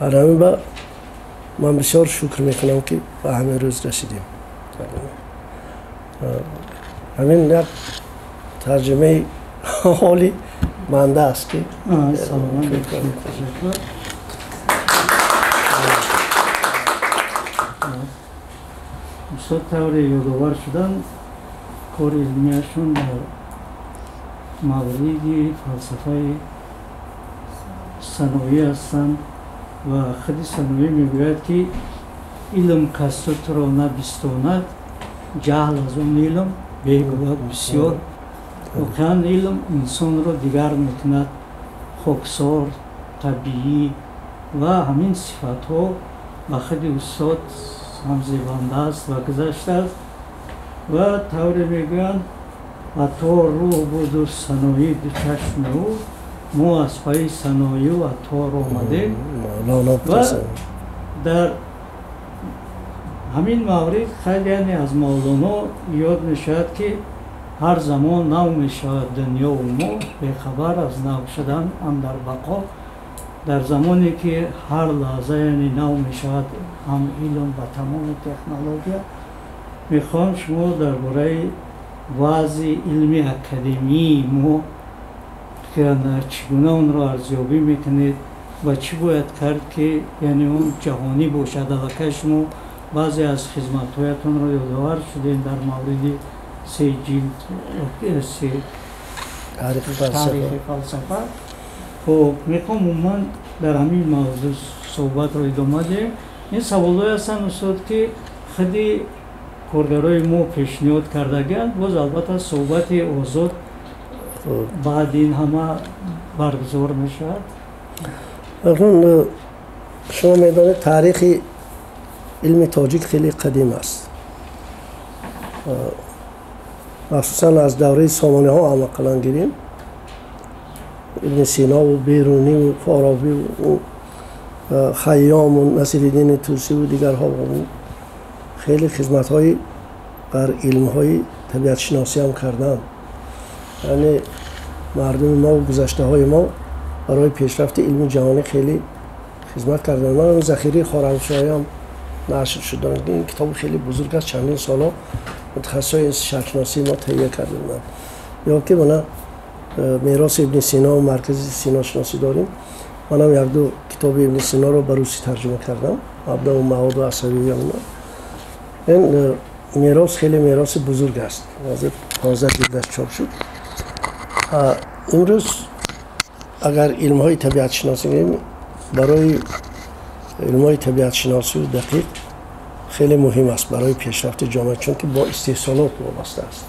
برای همین با من بسیار شکر میکنم که به همین روز رسیدیم. همین یک ترجمه حالی مانده است که استاد طور یادآور شدن کار علمیشون در مورد فلسفه صنایع هستند و خود صنایع میگوید که علم کس را نبستاند، جهل از اون علم بگوید بسیار. واقعا علم انسان را دیگر میکند، خاکسار، طبیعی و همین صفت ها به خود استاد هم زیبنده است و گذشته است. و طور میگویند عطار روح بود و صنایع دو چشم او، ما از پای صنایع و عطار آمدیم. و در همین مورد خیلی از مولانا یاد میشود که هر زمان نو میشود دنیا و ما بیخبر از نو شدن اندر بقا. در زمانی که هر لحظه یعنی نو میشود هم علم و تمام تکنولوژی، میخوام شما درباره وضع علمی اکادمی ما که چگونه اون را ارزیابی میکنید و چی باید کرد که یعنی اون جهانی باشد. البته شما بعضی از خدمت‌هایتون را یادآور شدین در مورد سه جلد سه تاریخ فلسفه. خب میخوام عموما در همین موضوع صحبت را ادامه دهیم. این سوال‌های هستند استاد که خودی کارگرای ما پیشنهاد کردگند، باز البته صحبت آزاد بعد این همه برگزار میشود. اکنون شما میدانید تاریخ علم تاجیک خیلی قدیم است، مخصوصا از دوره سامانی ها هم اقلا گیریم، ابن سینا و بیرونی و فارابی و خیام و نصیرالدین طوسی و دیگرها خیلی خدمت های بر علم های طبیعت شناسی هم کردن. یعنی مردم ما و گذشته های ما برای پیشرفت علم جهانی خیلی خدمت کردن. من ذخیره خوارزمشاهی هم نشر شدن. این کتاب خیلی بزرگ است، چندین سالا متخصص شهرشناسی ما تهیه کرده بودند. یا که من میراث ابن سینا و مرکز سینا شناسی داریم. منم یک دو کتاب ابن سینا رو به روسی ترجمه کردم، مبدا و معاد و عصبی و این میراث خیلی میراث بزرگ است. حاضر 15 جلدش چاپ شد. امروز اگر علم‌های طبیعت شناسی بگیم، برای علم‌های طبیعت شناسی و دقیق خیلی مهم است برای پیشرفت جامعه، چون که با استحصالات وابسته است.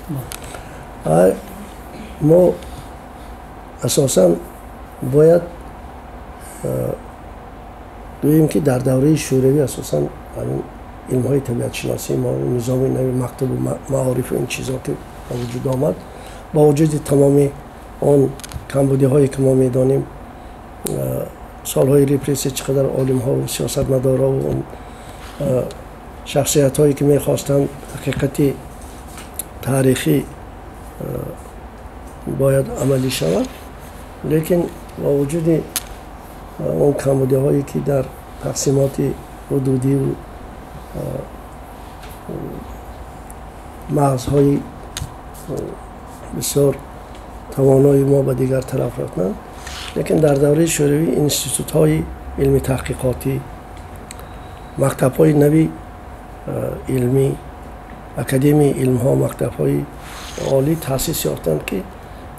ما اساساً باید گوییم که در دوره شوروی اساساً علم‌های طبیعت شناسی ما و نظام نوی مکتب و معارف و این چیزا که به وجود آمد، با وجود تمام آن کمبودی‌هایی که ما می‌دانیم، سالهای رپرسی چقدر عالم‌ها و سیاستمدارا و اون شخصیت‌هایی که می‌خواستند حقیقت تاریخی باید عملی شود، لیکن با وجود اون کمبودی‌هایی که در تقسیمات حدودی و مغزهای بسیار توانای ما به دیگر طرف رفتند، لیکن در دوره شوروی اینستیتوت‌های علمی تحقیقاتی، مکتب‌های نوی علمی، اکادمی علم‌ها، مکتب‌های عالی تأسیس یافتند که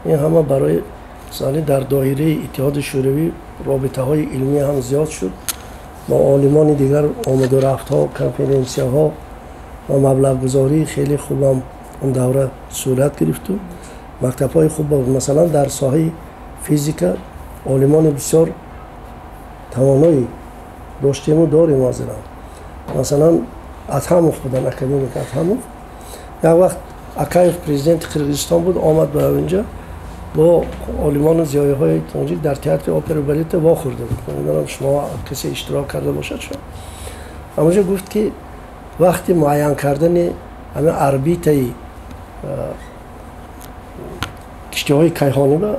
این همه برای مثلا در دایره اتحاد شوروی رابطه‌های علمی هم زیاد شد. با عالمان دیگر آمد و رفت‌ها، کنفرانسی‌ها و مبلغ‌گذاری خیلی خوب هم اون دوره صورت گرفت و مکتب‌های خوب بود. مثلا در ساحه физика олимони бисёр тавоноӣ доштему дорем ҳозирам. Масалан, Адҳамов будан, академик Адҳамов. Як вақт Акаев президенти Қирғизистон буд, омад ба инҷа бо олимону зиёиҳои тоҷик дар театри опера балета вохӯрда буд. Намедонам, шумо касе иштирок карда бошад шо. Ҳамонҷо гуфт, ки вақти муайян кардани ҳамин орбитаи киштиҳои кайҳонӣ ба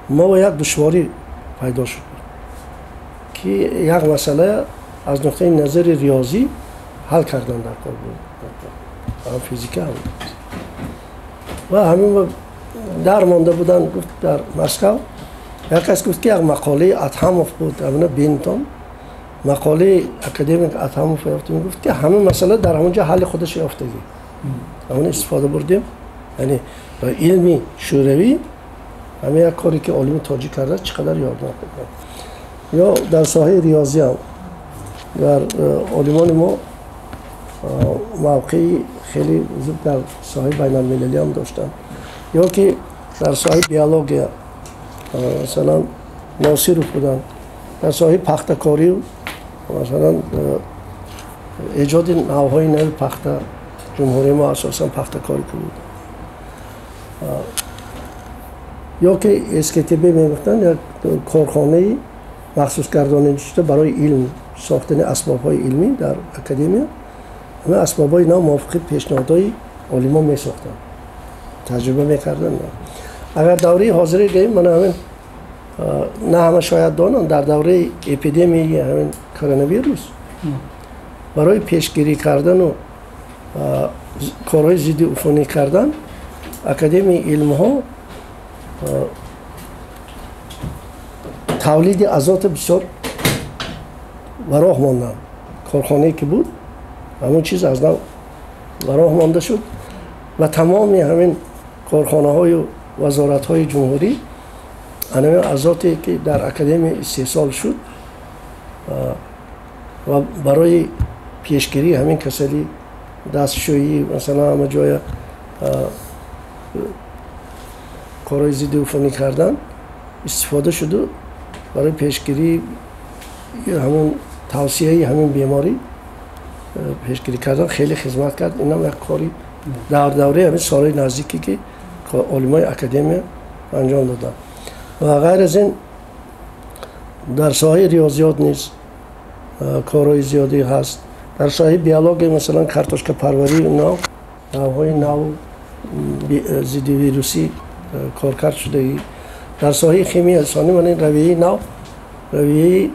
мо як душворӣ пайдо шуд, ки як масъала аз нуқтаи назари риёзӣ ҳал кардан дар кор буд, ҳам физика ҳам. Ва ҳамин дар монда будан, гуфт, дар Москав як кас гуфт, ки як мақолаи Адҳамов буд, ҳамина бинтон. Мақолаи академик Адҳамов ёфтем, гуфт, ки ҳамин масъала дар ҳамонҷо ҳалли худаш ёфтагӣ, ҳамон истифода бурдем. Яъне ба илми шӯравӣ ҳамин як коре, ки олими тоҷик кардааст, чӣ қадар ёрдам кард. Ё дар соҳаи риёзӣ ҳам дар олимони мо мавқеи хеле бузург дар соҳаи байналмилалӣ ҳам доштанд. Ё ки дар соҳаи биология, масалан, Носиров буданд. Дар соҳаи пахтакорӣ, масалан, эҷоди навъҳои нави пахта, ҷумҳурии мо асосан пахтакорӣ буд. Ё ки СКТБ мегуфтанд, як корхонаи махсус гардонида барои илм, сохтани асбобҳои илмӣ дар академия. Ҳамин асбобҳои нав мувофиқи пешниҳодҳои олимон месохтанд, таҷриба мекарданд. Агар давраи ҳозире гӯем, мана ҳамин на ҳама шояд донанд, дар давраи эпидемияи ҳамин коронавирус барои пешгирӣ кардану корҳои зидди уфунӣ кардан Академияи илмҳо тавлиди азота бисёр ба роҳ монданд. Корхонае ки буд, ҳамон чиз аз нав ба роҳ монда шуд ва тамоми ҳамин корхонаҳою вазоратҳои ҷумҳурӣ ҳамин азоте, ки дар академия истеҳсол шуд ва барои пешгирии ҳамин касалӣ, дастшӯӣ, масалан, ҳама ҷоя корҳои зидди уфунӣ кардан истифода шуду барои пешгирии ҳамон тавсияи ҳамин беморӣ пешгирӣ кардан хеле хизмат кард. Инам як кори дар давраи ҳамин солҳои наздике, ки олимои академия анҷом доданд. Ва ғайр аз ин дар соҳаи риёзиёт низ корҳои зиёде ҳаст. Дар соҳаи биология, масалан, картошкапарварӣ, нав, навъҳои нав зидди вирусӣ коркард шудагӣ. Дар соҳаи химия инсонӣ мана ин равияи нав, равияи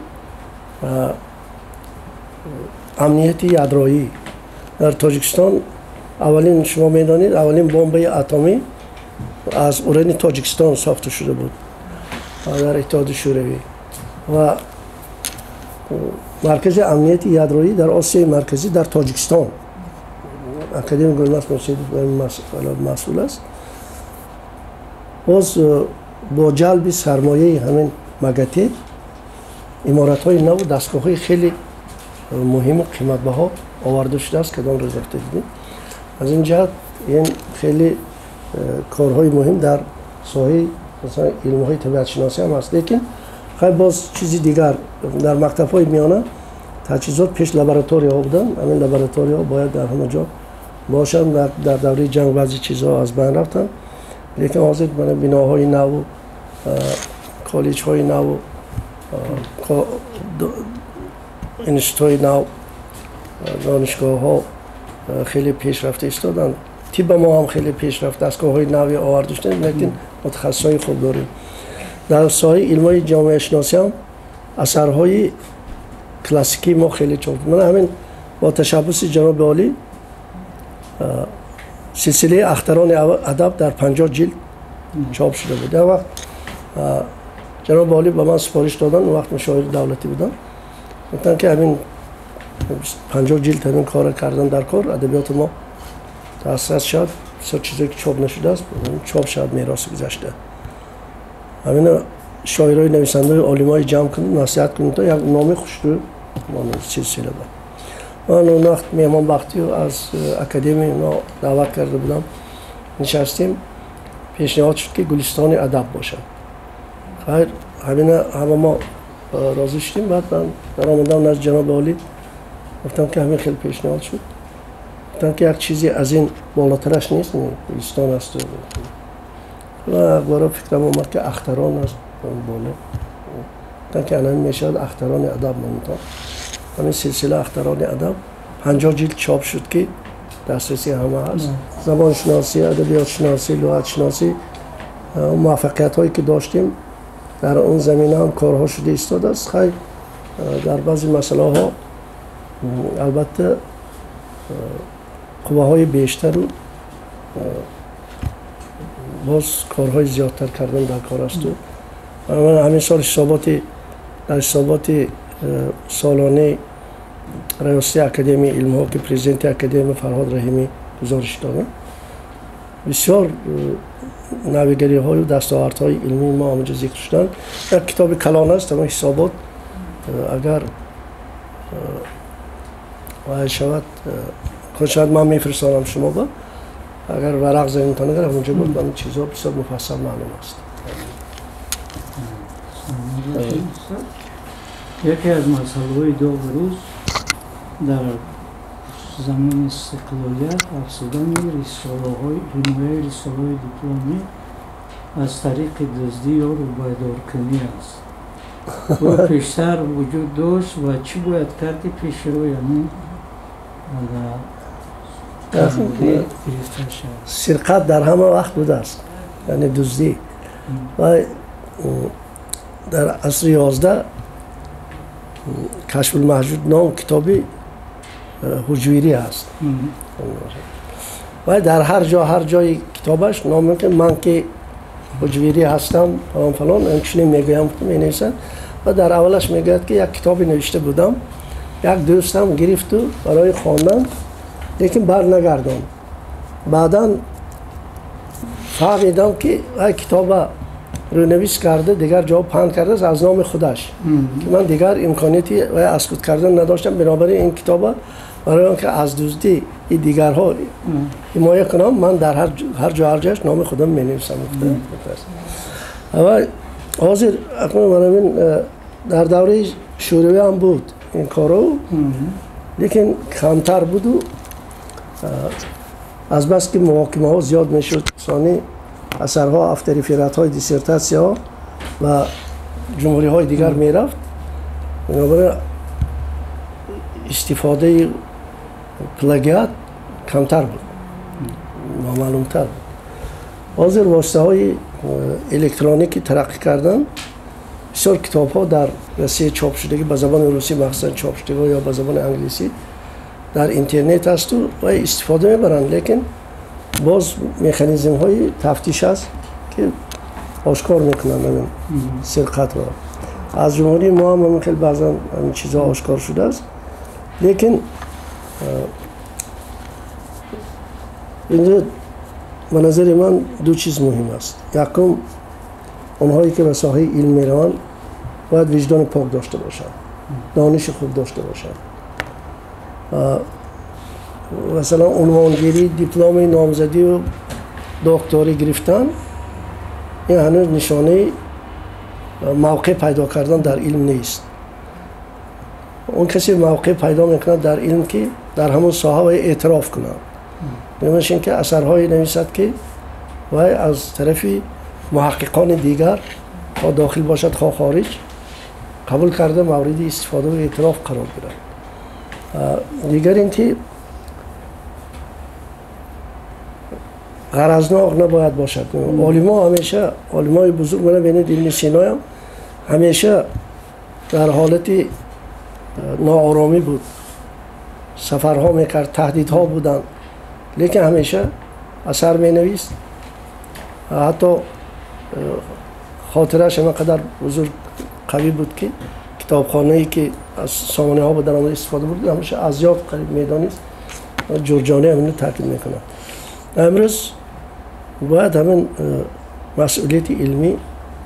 амнияти ядроӣ. Дар Тоҷикистон аввалин, шумо медонед, аввалин бомбаи атомӣ аз урани Тоҷикистон сохта шуда буд дар Иттиҳоди Шӯравӣ ва маркази амнияти ядроӣ дар Осиёи Марказӣ дар Тоҷикистон академик Гулмас Муршидов масъул аст. Боз бо ҷалби сармояи ҳамин МАГАТЭ иморатҳои наву дастгоҳҳои хеле муҳиму қиматбаҳо оварда шудааст, кадом рӯз рафта дидем. Аз ин ҷиҳат ин хеле корҳои муҳим дар соҳаи, масалан, илмҳои табиатшиносӣ ҳам ҳаст. Лекин хай, боз чизи дигар, дар мактабҳои миёна таҷҳизот, пеш лабораторияҳо буданд, ҳамин лабораторияҳо бояд дар ҳама ҷо бошанд. Дар давраи ҷанг баъзе чизҳо аз байн рафтанд, лекин ҳозир мана биноҳои наву коллеҷҳои наву институтҳои нав, донишгоҳҳо хеле пешрафта истоданд. Тибба мо ҳам хеле пешрафта, дастгоҳҳои нави оварда шудем, лекин мутахассисҳои хуб дорем. Дар соҳаи илмҳои ҷомеашиносӣ ҳам асарҳои классикии мо хеле чоп. Мана ҳамин бо ташаббуси ҷаноби олӣ силсилаи Ахтарони адаб дар 50 ҷилд чоп шуда буд. Як вақт ҷаноби олӣ ба ман супориш доданд, он вақт мушовири давлатӣ будам, гуфтанд, ки ҳамин 50 ҷилд ҳамин корро кардан дар кор, адабиёти мо дастрас шавад, бисёр чизое, ки чоп нашудааст, чоп шавад, мероси гузашта. Ҳамина шоирои, нависандаои, олимои ҷамъ кунед, насиҳат кунед, то як номи хушрӯ силсила ба. Ман он вақт Меҳмонбахтию аз академия мо даъват карда будам, нишастем, пешниҳод шуд, ки Гулистони адаб бошад. Хайр, ҳамина ҳама мо розӣ шудем. Баъд ман даромадам назди ҷаноби олӣ, гуфтам ки ҳамин хеле пешниҳод шуд. Гуфтам ки як чизе аз ин болотараш нест, Гулистон аст. Ва акбара фикрам омад ки Ахтарон аст боло. Гуфтам ки ана мешавад Ахтарони адаб номитон. Ҳамин силсила Ахтарони адаб 50 ҷилд чоп шуд ки дастрасии ҳама ҳаст. Забоншиносӣ, адабиётшиносӣ, луғатшиносӣ муваффақиятҳое ки доштем дар он замина ҳам корҳо шуда истодааст. Хайр, дар баъзе масъалаҳо албатта қувваҳои бештару боз корҳои зиёдтар кардан дар кор асту. Ҳамин сол ҳисоботи дар ҳисоботи солонаи раёсати Академияи илмҳо ки президенти Академия Фарҳод Раҳимӣ гузориш доданд, бисёр навигариҳою дастовардҳои илмии мо ҳамаҷо зикр шуданд. Як китоби калон аст, ҳамон ҳисобот агар вай шавад, шояд ман мефирстонам шумо ба, агар варақ занитон, агар ҳамонҷо буд, ҳамин чизҳо бисёр муфассал маълум аст. Яке аз масъалаҳои доғи рӯз дар замони истиқлолият афзудани рисолаҳои ҳимояи рисолаҳои дипломӣ аз тариқи дуздӣ ё рӯбайдоркунӣ аст. Ӯ пештар вуҷуд дошт ва чӣ бояд кард ки пеши рӯи ҳамин гирифта шавад? Сирқат дар ҳама вақт будааст, яъне дуздӣ. Ва дар асри 11 Кашфулмаҳҷуд ном китоби ҳуҷвирӣ аст. Ва дар ҳар ҷо, ҳар ҷои китобаш ном мекунад, ман ки ҳуҷвирӣ ҳастам, фалон фалон, инчунин мегӯям, менависад. Ва дар аввалаш мегӯяд ки як китобе навишта будам, як дӯстам гирифту барои хондан, лекин бар нагардонд. Баъдан фаҳмидам ки вай китоба рӯнавис карда, дигар ҷо панд кардааст аз номи худаш, ки ман дигар имконияти вай аз худ кардан надоштам. Бинобар ин ин китоба барои он ки аз дуздии дигарҳо ҳимоя кунам, ман дар ҳар ҷо ҳар ҷояш номи худам менависам. Ва ҳозир акнун манамин дар давраи шӯравӣ ҳам буд ин коро, лекин камтар буду азбаски муҳокимаҳо зиёд мешуд, сони асарҳо, авторефератҳои диссертатсияҳо ва ҷумҳуриҳои дигар мерафт. Бинобар ин истифодаи плагиат камтар буд, номаълумтар буд. Ҳозир воситаҳои электроникӣ тараққӣ кардан, бисёр китобҳо дар Россия чоп шудагӣ, ба забони русӣ махсусан чоп шудагӣ ё ба забони англисӣ дар интернет ҳасту ва истифода мебаранд, лекин боз механизмҳои тафтиш аст ки ошкор мекунанд ҳамин сирқатро. Аз ҷумҳурии мо ҳам ҳамин хел баъзан ҳамин чизҳо ошкор шудааст, лекин инҷо ба назари ман ду чиз муҳим аст. Якум, онҳое ки ба соҳаи илм мераванд бояд виҷдони пок дошта бошанд, дониши хуб дошта бошанд. Масалан, унвонгирӣ, дипломи номзадию докторӣ гирифтан ин ҳанӯз нишонаи мавқеъ пайдо кардан дар илм нест. Он касе мавқеъ пайдо мекунад дар илм ки дар ҳамон соҳа вай эътироф кунад. Мемаш ин ки асарҳое нависад ки вай аз тарафи муҳаққиқони дигар хо дохил бошад хо хориҷ қабул карда мавриди истифода ва эътироф қарор гирад. Дигар ин ки ғаразнок набояд бошад. Олимо ҳамеша, олимои бузург, мана бинед Ибни Синоям ҳамеша дар ҳолати нооромӣ буд, сафарҳо мекард, таҳдидҳо буданд, лекин ҳамеша асар менавист. Ҳатто хотираш ҳама қадар бузург қавӣ буд ки китобхонае ки аз сомонаҳо ба даромад истифода бурд, ҳамеша аз ёд қариб медонист. Ҷурҷонӣ ҳаминро таъкид мекунад. Имрӯз бояд ҳамин масъулияти илмӣ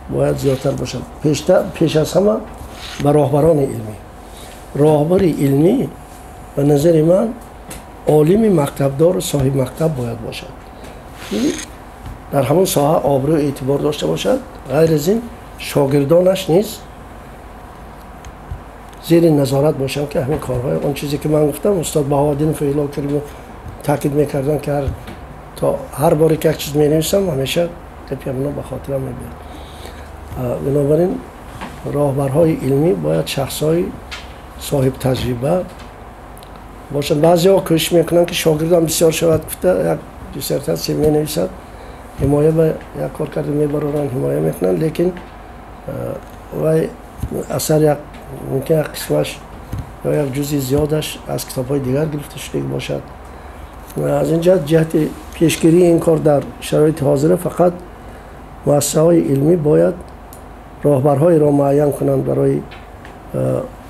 бояд зиёдтар бошад. Пеш аз ҳама ба роҳбарони илмӣ. Роҳбари илмӣ ба назари ман олими мактабдору соҳиби мактаб бояд бошад, дар ҳамон соҳа обрӯ эътибор дошта бошад. Ғайр аз ин шогирдонаш низ зери назорат бошанд, ки ҳамин корҳои он чизе ки ман гуфтам, устод Баҳоуддинов Ило Каримов таъкид мекарданд, ки то ҳар боре ки як чиз менависам, ҳамеша гапи ҳамино ба хотирам мебиёд. Бинобар ин роҳбарҳои илмӣ бояд шахсҳои соҳибтаҷриба бошанд. Баъзеҳо кӯшиш мекунанд, ки шогирдам бисёр шавад, гуфта як диссертатсия менависад, ҳимоя ба як кор карда мебароранд, ҳимоя мекунанд, лекин вай асар як мумкин як қисмаш ё як ҷузъи зиёдаш аз китобҳои дигар гирифта шудагӣ бошад. Аз ин ҷиҳат, ҷиҳати пешгирии ин кор дар шароити ҳозира фақат муассисаҳои илмӣ бояд роҳбарҳоеро муайян кунанд барои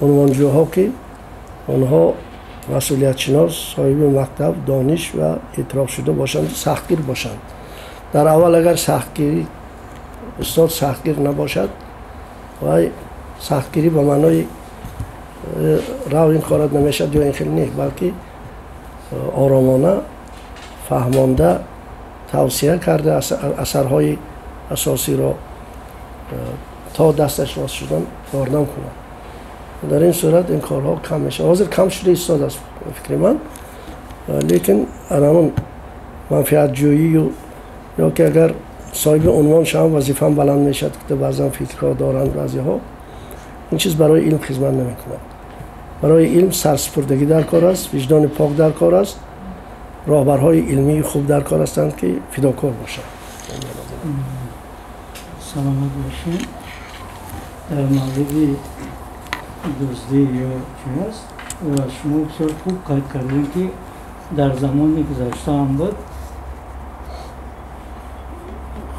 унвонҷӯҳо, ки онҳо масъулиятшинос, соҳиби мактаб, дониш ва эътирофшуда бошанд, сахтгир бошанд. Дар аввал агар сахтгирӣ устод сахтгир набошад, вай сахтгирӣ ба маънои рав ин корат намешавад ё ин хел не, балки оромона фаҳмонда, тавсия карда асарҳои асосиро то дасташ рост шудан ёрдам кунад. Дар ин сурат ин корҳо кам мешавад. Ҳозир кам шуда истодааст фикри ман, лекин ҳамон манфиатҷӯию ё ки агар соҳиби унвон шавам, вазифаам баланд мешавад, ки баъзан фикрҳо доранд баъзеҳо, ин чиз барои илм хизмат намекунад. Барои илм сарсупурдагӣ дар кор аст, виҷдони пок дар кор аст, роҳбарҳои илмии хуб дар кор ҳастанд, ки фидокор бошанд. Саломат бошед. Дар мавриди дуздӣ ё чӣ аст, ва шумо бисёр хуб қайд кардем, ки дар замони гузашта ҳам буд.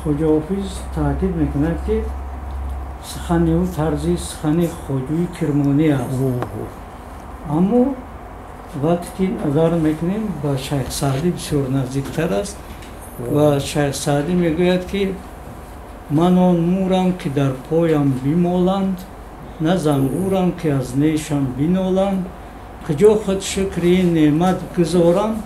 Хоҷа Ҳофиз таъкид мекунад, ки сухани ӯ тарзи сухани хоҷуи кирмонӣ аст, аммо вақте ки назар мекунем, ба Шайх Саъдӣ бисёр наздиктар аст ва Шайх Саъдӣ мегӯяд, ки ман он мурам, ки дар поям бимоланд, на занбурам, ки аз нешам биноланд, куҷо худ шукри ин неъмат гузорам,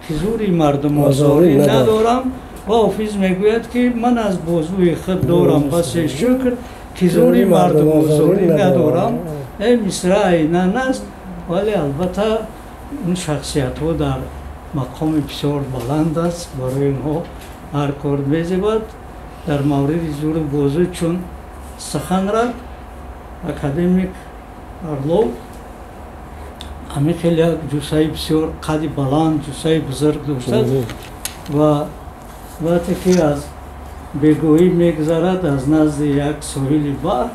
ки зури мардумозорӣ надорам. Ва Ҳофиз мегӯяд, ки ман аз бозуи худ дорам басе шукр, ки зури мардумозорӣ надорам. Ин мисра айнан аст, вале албатта ин шахсиятҳо дар мақоми бисёр баланд аст, барои онҳо ҳар кор мезебад. Дар мавриди зуру бозу чун сухан рафт, академик Орлов ҳамин хеле як ҷуссаи бисёр қади баланд, ҷуссаи бузург доштааст ва вақте ки аз бегоҳӣ мегузарад аз назди як соҳили баҳр,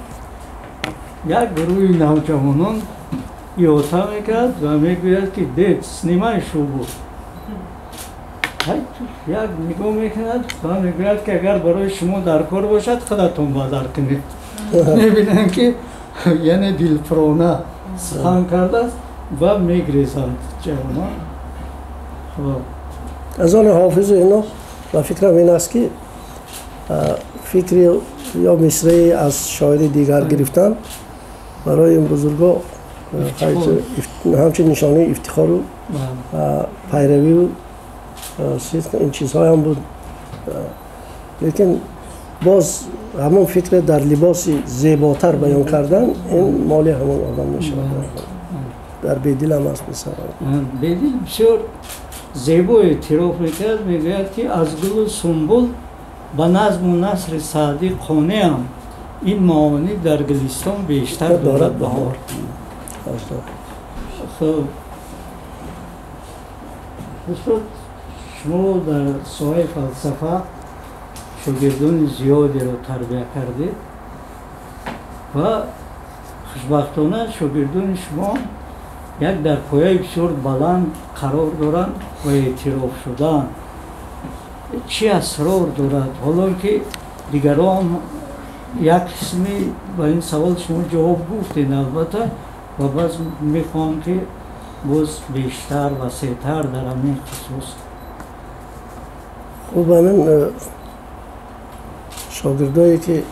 як гурӯҳи навҷавонон иҳота мекард ва мегӯяд, ки дед, снимай шубу. Як нигоҳ мекунад ва мегӯяд, ки агар барои шумо дар кор бошад, худатон бадар кунед. Мебинам, ки яъне дилпурона сухан кардааст ва мегрезанд ҷавонон. Аз он ҳофизу ино ба фикрам ин аст, ки фикри ё мисраи аз шоири дигар гирифтан барои ин бузурго ҳамчун нишонаи ифтихору пайравию ин чизҳоям буд, лекин боз ҳамон фикре дар либоси зеботар баён кардан, ин моли ҳамон одам мешавад. Дар Бедил ҳам аст мисал. Бедил бисёр зебо эътироф мекард, мегӯяд, ки аз гулу сумбул ба назму насри Саъдӣ қонеам, ин маонӣ дар Гулистон бештар дорад баҳор. Хуб, устод, шумо дар соҳаи фалсафа шогирдони зиёдеро тарбия кардед ва хушбахтона шогирдони шумо як дар пояи бисёр баланд қарор доранд ва эътироф шудаанд. Чӣ асрор дорад, ҳоло ки дигарон як қисми ба ин савол шумо ҷавоб гуфтед албатта, ва баъз мехоҳам, ки боз бештар, васеътар дар ҳамин хусус. Хуб, ҳамин шогирдое ки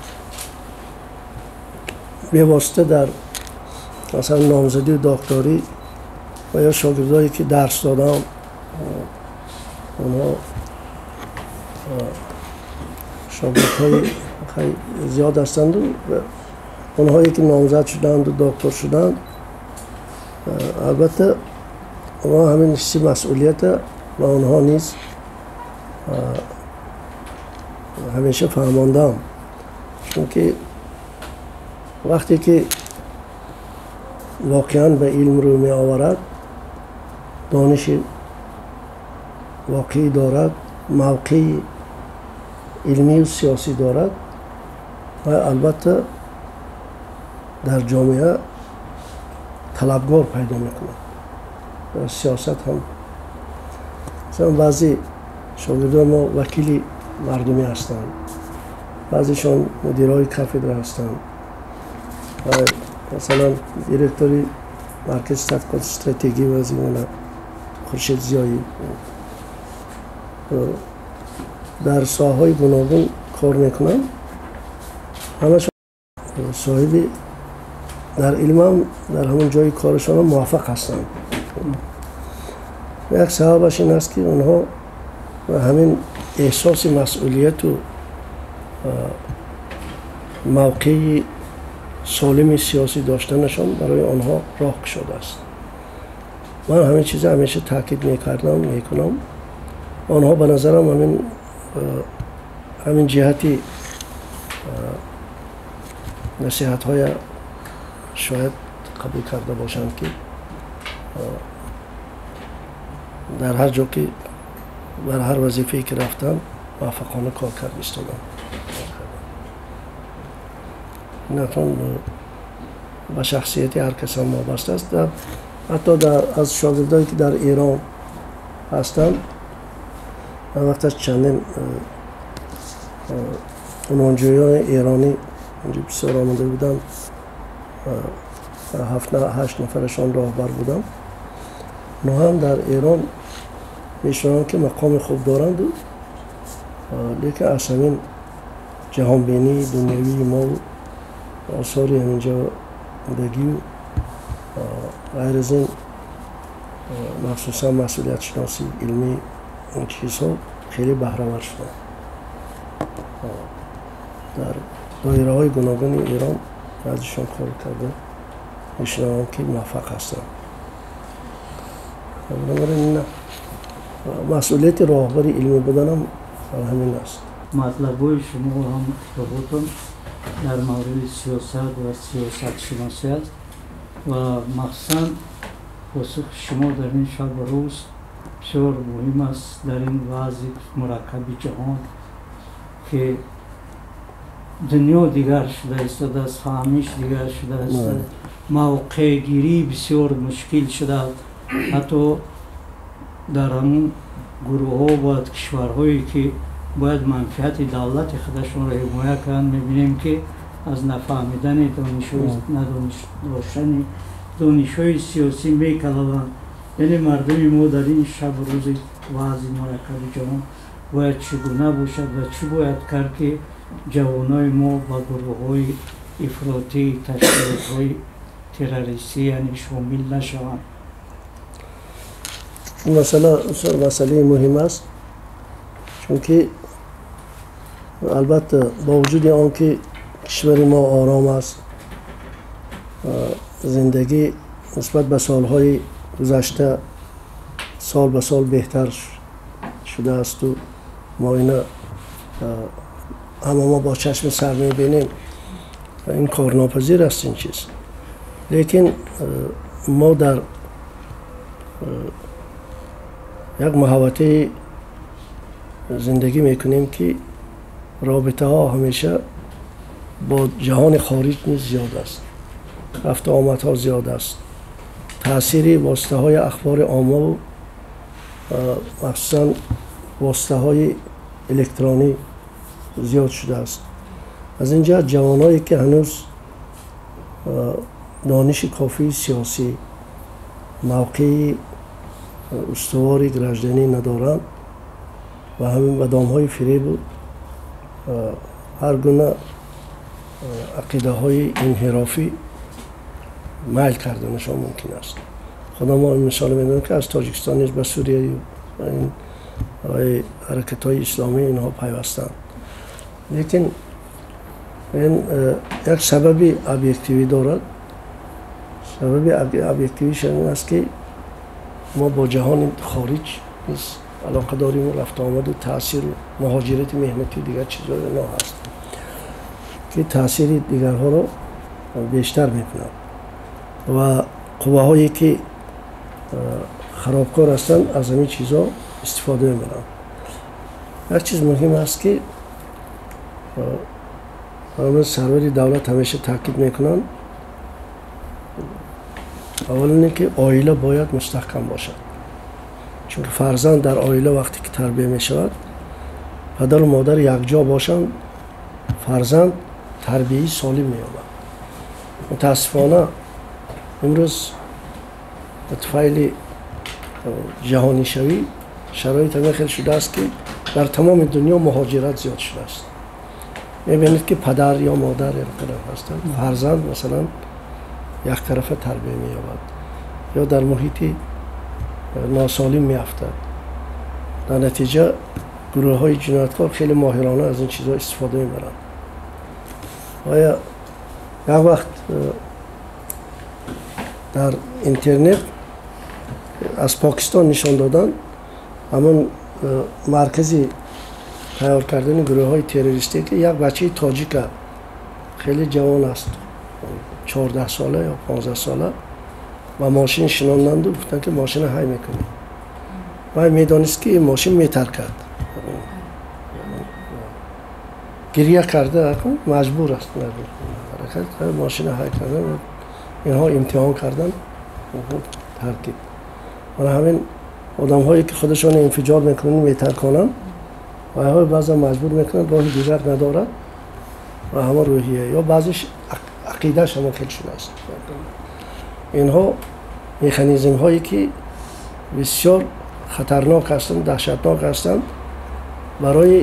бевосита дар масалан номзадию докторӣ ва ё шогирдое ки дарс додам, онҳо шогирдҳои зиёд ҳастанд, онҳое ки номзад шуданд, доктор шуданд, албатта мо ҳамин ҳисси масъулият ба онҳо низ ҳамеша фаҳмондам, чунки вақте ки воқеан ба илм рӯ меоварад, дониши воқеӣ дорад, мавқеи илмию сиёсӣ дорад ва албатта дар ҷомеа талабгор пайдо мекунад. Сиёсат ҳам масалан баъзе шогирдони мо вакили мардумӣ ҳастанд, баъзешон мудирҳои кафедра ҳастанд, масалан директори маркази тадқиқоти стратегӣ вазимона Хуршед Зиёӣ дар соҳаҳои гуногун кор мекунанд. Ҳамашон соҳиби дар илмам дар ҳамон ҷои корашон муваффақ ҳастанд. Як сабабаш ин аст, ки онҳо ҳамин эҳсоси масъулияту мавқеи солими сиёсӣ доштанашон барои онҳо роҳ кушодааст. Ман ҳамин чиза ҳамеша таъкид мекардам, мекунам. Онҳо ба назарам ҳамин ҷиҳати насиҳатҳоя шояд қабул карда бошанд, ки дар ҳар ҷо ки бар ҳар вазифае ки рафтанд муваффақона кор кард истоданд. Ин ба шахсияти ҳар кас ҳам вобаста аст. Ҳатто аз шогирдое ки дар Эрон ҳастанд, вақташ чандин унвонҷӯёни эронӣ онҷо бисёр омада буданд, 7-8 нафарашон роҳбар буданд. Онҳо ҳам дар Эрон мешунаванд, ки мақоми хуб доранд, лекин аз ҳамин ҷаҳонбинии дунявии мо осори ҳаминҷо будагию ғайр аз ин махсусан масъулиятшиносии илмӣ он чизҳо хеле баҳравар шуданд. Дар доираҳои гуногуни Эрон баъзешон кор карда мешунавам, ки муваффақ ҳастанд. Бинобар ин масъулияти роҳбари илмӣ буданам ҳамин аст. Матлабҳои шумо ҳам китоботон дар мавриди сиёсат ва сиёсатшиносӣ аст ва махсусан посухи шумо дар ин шабу рӯз бисёр муҳим аст дар ин вазъи мураккаби ҷаҳон, ки дунё дигар шуда истодааст, фаҳмиш дигар шуда истодааст, мавқеъгирӣ бисёр мушкил шудааст. Ҳатто дар ҳамун гурӯҳҳо бояд кишварҳое ки бояд манфиати давлати худашонро ҳимоя кунанд, мебинем ки аз нафаҳмидани надоштани донишҳои сиёсӣ мекалаванд. Яъне мардуми мо дар ин шабу рӯзи вазъи мураккаби ҷаҳон бояд чӣ гуна бошад ва чӣ бояд кард, ки ҷавонои мо ба гурӯҳҳои ифротӣ, ташкилотҳои террористӣ яъне шомил нашаванд? Ин масъала масъалаи муҳим аст, чунки албатта бо вуҷуди он ки кишвари мо ором аст, зиндагӣ нисбат ба солҳои гузашта сол ба сол беҳтар шудаасту мо ина ҳама мо бо чашми сар мебинем, ин корнопазир аст ин чиз. Лекин мо дар як муҳавватаи зиндагӣ мекунем, ки робитаҳо ҳамеша бо ҷаҳони хориҷ низ зиёд аст, рафту омадҳо зиёд аст, таъсири воситаҳои ахбори оммаву махсусан воситаҳои электронӣ зиёд шудааст. Аз ин ҷиҳат ҷавоное ки ҳанӯз дониши кофии сиёсӣ, мавқеи устувори гражданӣ надоранд ва ҳамин ба домҳои фиребу ҳар гуна ақидаҳои инҳирофӣ майл карданашон мумкин аст. Худо мо ин мисоле медонем, ки аз Тоҷикистон низ ба Сурияю ин ҳаракатҳои исломӣ инҳо пайвастанд. Лекин Ин як сабаби объективӣ дорад. Сабаби объективиш ин аст, ки мо бо ҷаҳони хориҷ низ алоқа дорим, рафтуомаду таъсиру муҳоҷирати меҳнатию дигар чизҳо ино ҳаст, ки таъсири дигарҳоро бештар мекунад ва қувваҳое ки харобкор ҳастанд, аз ҳамин чизҳо истифода мебаранд. Як чиз муҳим аст, ки сарвари давлат ҳамеша таъкид мекунанд. Аввалин ин ки оила бояд мустаҳкам бошад, чунки фарзанд дар оила вақте ки тарбия мешавад, падару модар якҷо бошанд, фарзанд тарбияи солим меёбад. Мутаассифона, имрӯз ба туфайли ҷаҳонишавӣ шароит ҳамин хел шудааст, ки дар тамоми дунё муҳоҷират зиёд шудааст. Мебинед, ки падар ё модар як тараф ҳастанд, фарзанд масалан яктарафа тарбия меёбад ё дар муҳити носолим меафтад. Дар натиҷа гурӯҳҳои ҷинояткор хеле моҳирона аз ин чизҳо истифода мебаранд. Оя як вақт дар интернет аз Покистон нишон доданд ҳамон маркази тайёр кардани гурӯҳҳои террористӣ, ки як бачаи тоҷика, хеле ҷавон аст, 14 сола ё 15 сола, ба мошин шинонданду гуфтанд, ки мошина ҳай мекунӣ. Вай медонист, ки ин мошин метаркад. Гиря карда маҷбур аст, мошина ҳай кардан. Инҳо имтиҳон кардан, таркид. Мана ҳамин одамҳое ки худашон инфиҷор мекунанд, метарконанд, вайҳои баъзан маҷбур мекунанд, роҳи дигар надорад ва ҳамон рӯҳия ё баъзеш ақидааш ҳамон хел шудааст. Инҳо механизмҳое ки бисёр хатарнок ҳастанд, даҳшатнок ҳастанд барои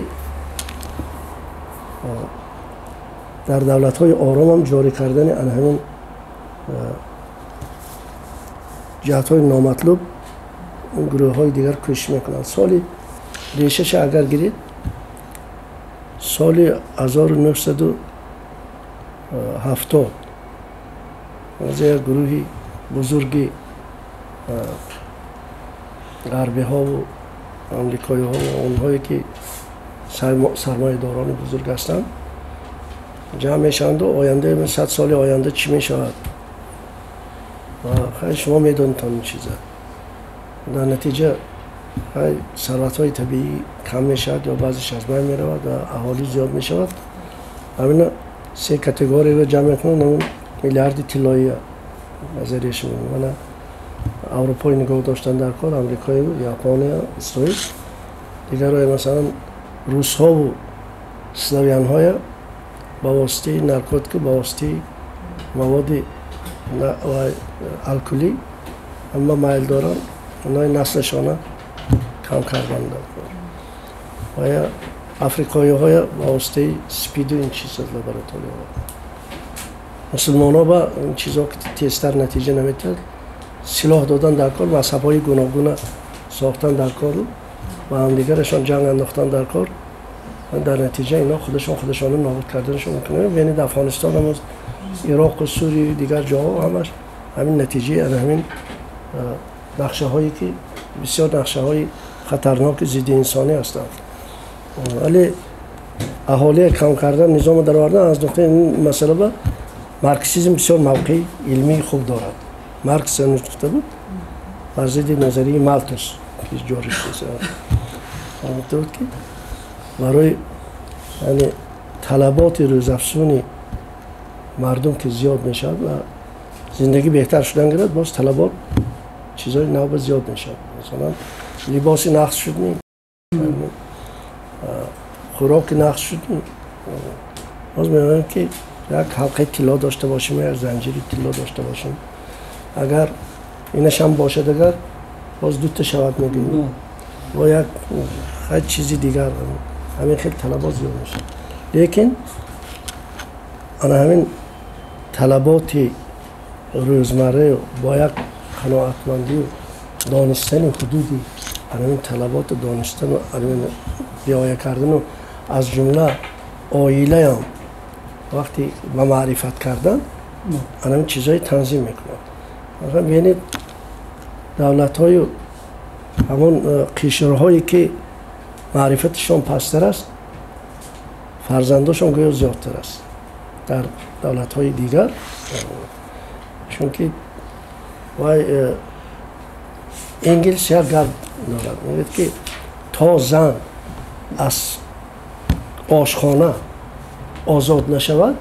дар давлатҳои оромам ҷорӣ кардани ана ҳамин ҷиҳатҳои номатлуб гурӯҳҳои дигар кӯшиш мекунанд. Соли решаша агар гиред, соли 1970 як гурӯҳи бузурги ғарбиҳову амрикоиҳо, онҳое ки сармоядорони бузург ҳастанд, ҷамъ мешаванду ояндаи 100 соли оянда чӣ мешавад, шумо медонед ин чиза. Дар натиҷа сарватҳои табиӣ кам мешавад ё баъзеш аз байн меравад ва аҳолӣ зиёд мешавад. Ҳамина се категорияро ҷамъ мекунанд, ҳамин миллиарди тиллоия назария шумо. Мана Аврупои нигоҳ доштан дар кор, Амрикою, Япония, Исроил, дигарое, масалан русҳову славянҳоя ба воситаи наркотика, ба воситаи маводи алкулӣ ҳама майл доранд онои наслашона кам кардан. Оя африқоиҳоя ба воситаи спиду ин чиз аз лабораторияҳо, мусулмонҳо ба ин чизҳо ки тезтар натиҷа наметиҳад, силоҳ додан дар кор, мазҳабҳои гуногуна сохтан дар кору ба ҳамдигарашон ҷанг андохтан дар кор. Дар натиҷа инҳо худашон худашонро нобуд карданашон мумкин. Бинед, Афғонистон ҳам, Ироқу Сурию дигар ҷоҳо ҳамаш ҳамин натиҷаи ана ҳамин нақшаҳое ки бисёр нақшаҳои хатарноки зидди инсонӣ ҳастанд. Вале аҳолие кам кардан, низомо даровардан, аз нуқтаи ин масъала ба марксизм бисёр мавқеи илмии хуб дорад. Маркс гуфта буд бар зидди назарияи Малтус, ки ҷорӣ гуфта буд, ки барои яъне талаботи рӯзафзуни мардум ки зиёд мешавад ва зиндагӣ беҳтар шудан гирад, боз талабот чизҳои навба зиёд мешавад. Масалан, либоси нақс шуд, хӯроки нақс шуд, боз мебинем, ки як ҳалқаи тилло дошта бошем, як занҷири тилло дошта бошем. Агар инашам бошад, агар боз дута шавад, мегӯем, бо як хай чизи дигар. Ҳамин хел талабот зиёд мешавад. Лекин ана ҳамин талаботи рӯзмарра бо як қаноатмандию донистани ҳудуди ҳамин талаботу донистану риоя кардану аз ҷумла оилаям. вақти ба маърифат кардан ана чизҳои танзим мекунад. Масалан, бинед, давлатҳою ҳамон қишрҳое ки маърифатишон пасттар аст, фарзандошон гӯё зиёдтар аст дар давлатҳои дигар, чунки вай Энгелс як гап дорад, мегӯяд ки то зан аз ошхона озод нашавад,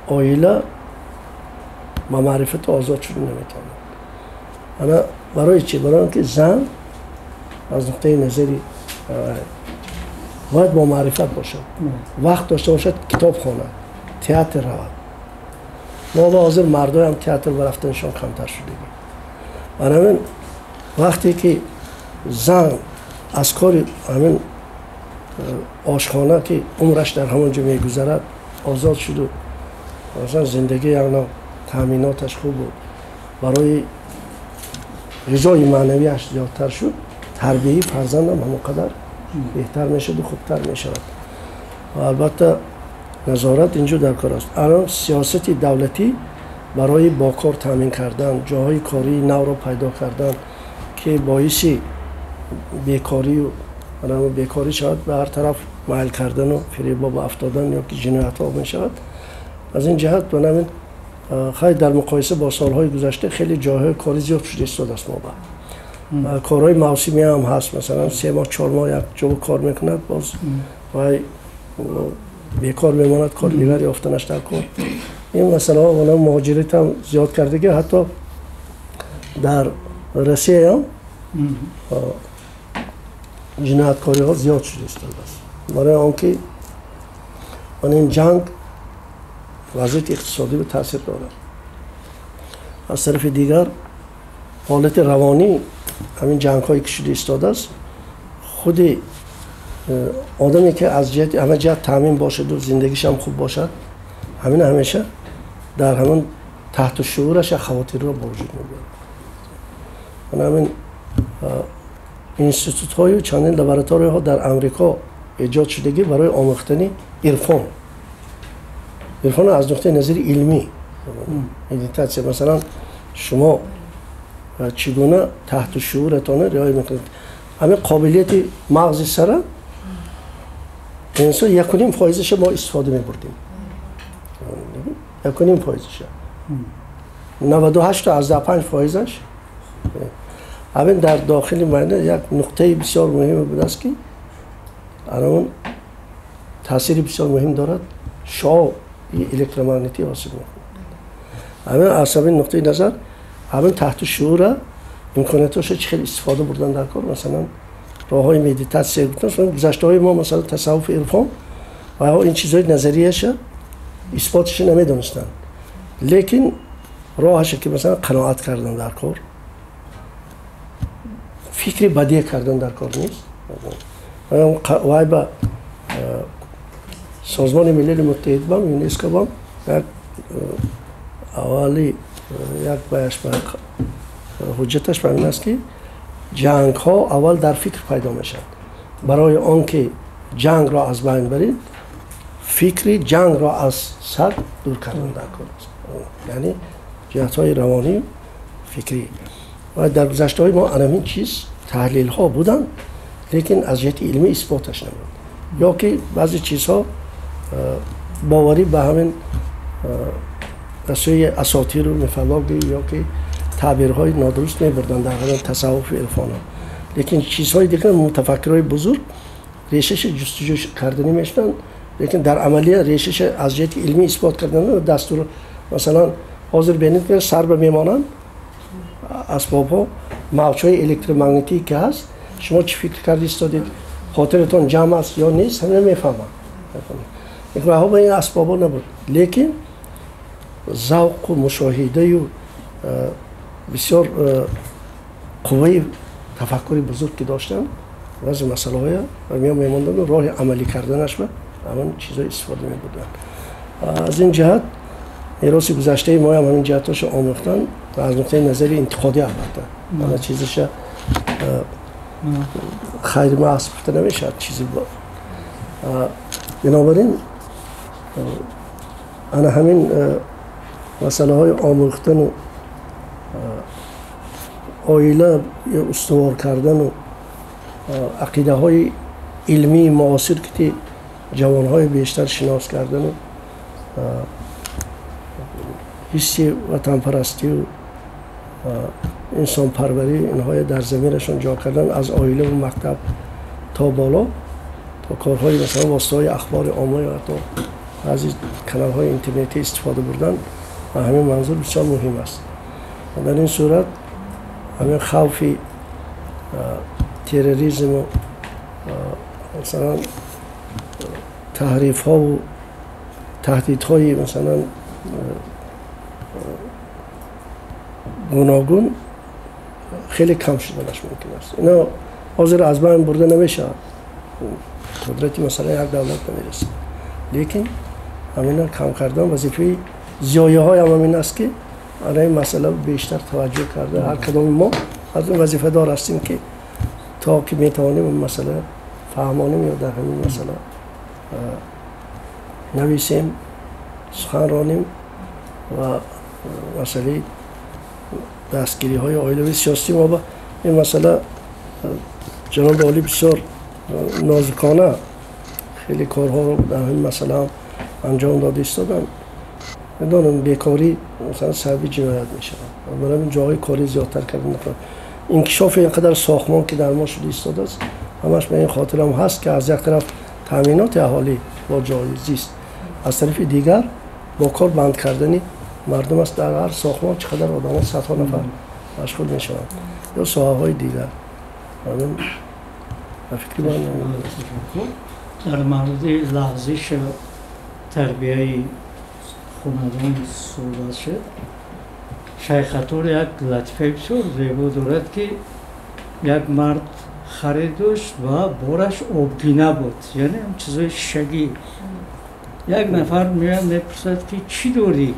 оила ба маърифати озод шуда наметавонад. Ана барои чӣ? Барои он ки зан аз нуқтаи назари бояд бо маърифат бошад, вақт дошта бошад, китоб хонад, театр равад. Мо ҳозир мардоям театр рафтанашон камтар шудагӣ. Барои ҳамин вақте ки зан аз кори ҳамин ошхона, ки умраш дар ҳамон ҷо мегузарад, озод шуду масалан зиндагӣ ягна таъминоташ хуб буд, барои ғизои маънавиаш зиёдтар шуд, тарбияи фарзандам ҳамон қадар беҳтар мешуду хубтар мешавад. Ва албатта назорат инҷо дар кор аст. Алон сиёсати давлатӣ барои бо кор таъмин кардан, ҷоҳои кории навро пайдо кардан, ки боиси бекорию бекорӣ шавад, ба ҳар тараф майл кардану фиребо ба афтодан ё ки ҷиноятҳо мешавад. Аз ин ҷиҳат ба ҳамин хайр, дар муқоиса бо солҳои гузашта хеле ҷойҳои корӣ зиёд шуда истодааст. Мо ба корҳои мавсимӣ ҳам ҳаст, масалан 3 моҳ 4 моҳ як ҷо кор мекунад, боз вай бекор мемонад, кори дигар ёфтанаш дар кор. Ин масъалаҳо вона муҳоҷират ҳам зиёд кардагӣ, ҳатто дар Россия ҳам ҷинояткориҳо зиёд шуда истодааст, барои он ки ин ҷанг вазъияти иқтисодиро таъсир дорад. Аз тарафи дигар ҳолати равонӣ ҳамин ҷангҳое ки шуда истодааст, худи одаме ки аз ҷиҳати ҳама ҷиҳат таъмин бошаду зиндагишам хуб бошад, ҳамин ҳамеша дар ҳамон таҳту шуураш хавотирро ба вуҷуд мебарад. Ҳамин институтҳою чандин лабораторияҳо дар Амрико эҷод шудагӣ барои омӯхтани ирфон. Ирфон аз нуқтаи назари илмӣ, медитатсия, масалан шумо чӣ гуна таҳту шууратонро риоя мекунед. Ҳамин қобилияти мағзи сара инсон 1.5%-аша мо истифода мебурдем, 1.5%-аша, 98.5%-аш. Ҳамин дар дохили майна як нуқтаи бисёр муҳиме будааст, ки он таъсири бисёр муҳим дорад, шуои электромагнитӣ ҳосил мекунад. Ҳамин аз ҳамин нуқтаи назар ҳамин таҳти шуура имкониятҳоша чӣ хел истифода бурдан дар кор, масалан роҳҳои медитатсия гуфтан, гузаштаҳои мо масалан тасаввуф, ирфон ва ин чизҳои назарияша исботиша намедонистанд, лекин роҳаша ки масалан қаноат кардан дар кор, фикри бадие кардан дар кор нест. Вай ба Созмони Милали Муттаҳид бам, ЮНЕСКО бам як аввали як баяш ба ҳуҷҷаташ ба ин аст, ки ҷангҳо аввал дар фикр пайдо мешаванд. Барои он ки ҷангро аз байн баред, фикри ҷангро аз сар дур кардан дар кор аст, яъне ҷиҳатҳои равонӣ, фикрӣ. Ва дар гузаштаҳои мо анамин чиз таҳлилҳо буданд, лекин аз ҷиҳати илмӣ исботаш набуд, ё ки баъзе чизҳо боварӣ ба ҳамин расои асотиру мифологӣ ё ки таъбирҳои нодуруст мебурданд дар ҳамин тасаввуфу ирфонҳо. Лекин чизҳои дигар мутафаккирҳои бузург решаша ҷустуҷӯ карданӣ мешуданд, лекин дар амалия решаша аз ҷиҳати илмӣ исбот кардан дастур. Масалан ҳозир бинед ки сар ба мемонанд асбобҳо, мавҷҳои электромагнитӣ ки ҳаст, шумо чӣ фикр карда истодед, хотиратон ҷамъ аст ё нест, ҳама мефаҳманд. Лекин ба ин асбобҳо набуд, лекин завқу мушоҳидаю бисёр қувваи тафаккури бузург ки доштанд, баъзе масъалаҳоя меон мемонданду роҳи амалӣ карданаш ба ҳамон чизҳо истифода мебурданд. Аз ин ҷиҳат мероси гузаштаи моям ҳамин ҷиҳатҳошо омӯхтан ва аз нуқтаи назари интиқодӣ албатта ҳама чизаша хайри маҳз гуфта намешавад чизи. Бинобар ин ана ҳамин масъалаҳои омӯхтану оила устувор кардану ақидаҳои илмии муосир ки ҷавонҳои бештар шинос кардану ҳисси ватанпарастию инсонпарварӣ инҳоя дар заминашон ҷо кардан аз оилаву мактаб то боло то корҳои масалан воситаҳои ахбори омма ё ҳатто баъзи каналҳои интернетӣ истифода бурдан ба ҳамин манзур бисёр муҳим аст. Дар ин сурат ҳамин хавфи терроризму масалан таҳрифҳову таҳдидҳои масалан гуногун хеле кам шуданаш мумкин аст. Ино ҳозир аз байн бурда намешавад, қудрати масалан як давлат намерасад, лекин ҳамина кам кардан вазифаи зиёиҳоям ҳамин аст ки ана ин масъала бештар таваҷҷӯҳ карда ҳар кадоми мо аз ин вазифадор ҳастем ки то ки метавонем ин масъала фаҳмонем ё дар ҳамин масъала нависем, сухан ронем ва масъалаи дастгириҳои оилавии сиёсӣ мо ба ин масъала ҷаноби олӣ бисёр нозукона хеле корҳоро дар ҳамин масъала ҳам анҷом дода истоданд. Медонам бекорӣ масалан сабаби ҷиноят мешавад, барои ҳамин ҷойҳои корӣ зиёдтар кардан, инкишофи инқадар сохтмон ки дар мо шуда истодааст ҳамаш ба ин хотир ҳам ҳаст ки аз як тараф таъминоти аҳолӣ бо ҷои зист, аз тарафи дигар бо кор банд кардани мардум аст. Дар ҳар сохтмон чӣ қадар одамо, садҳо нафар машғул мешаванд ё соҳаҳои дигар. Ба фикри ман дар мавриди лағзиши тарбияи хонадон суҳбат шуд. Шайх Аттор як латифаи бисёр зебо дорад ки як мард харид дошт ва бораш обгина буд, яъне ҳам чизои шишагӣ. Як нафар меояд мепурсад ки чӣ дорӣ?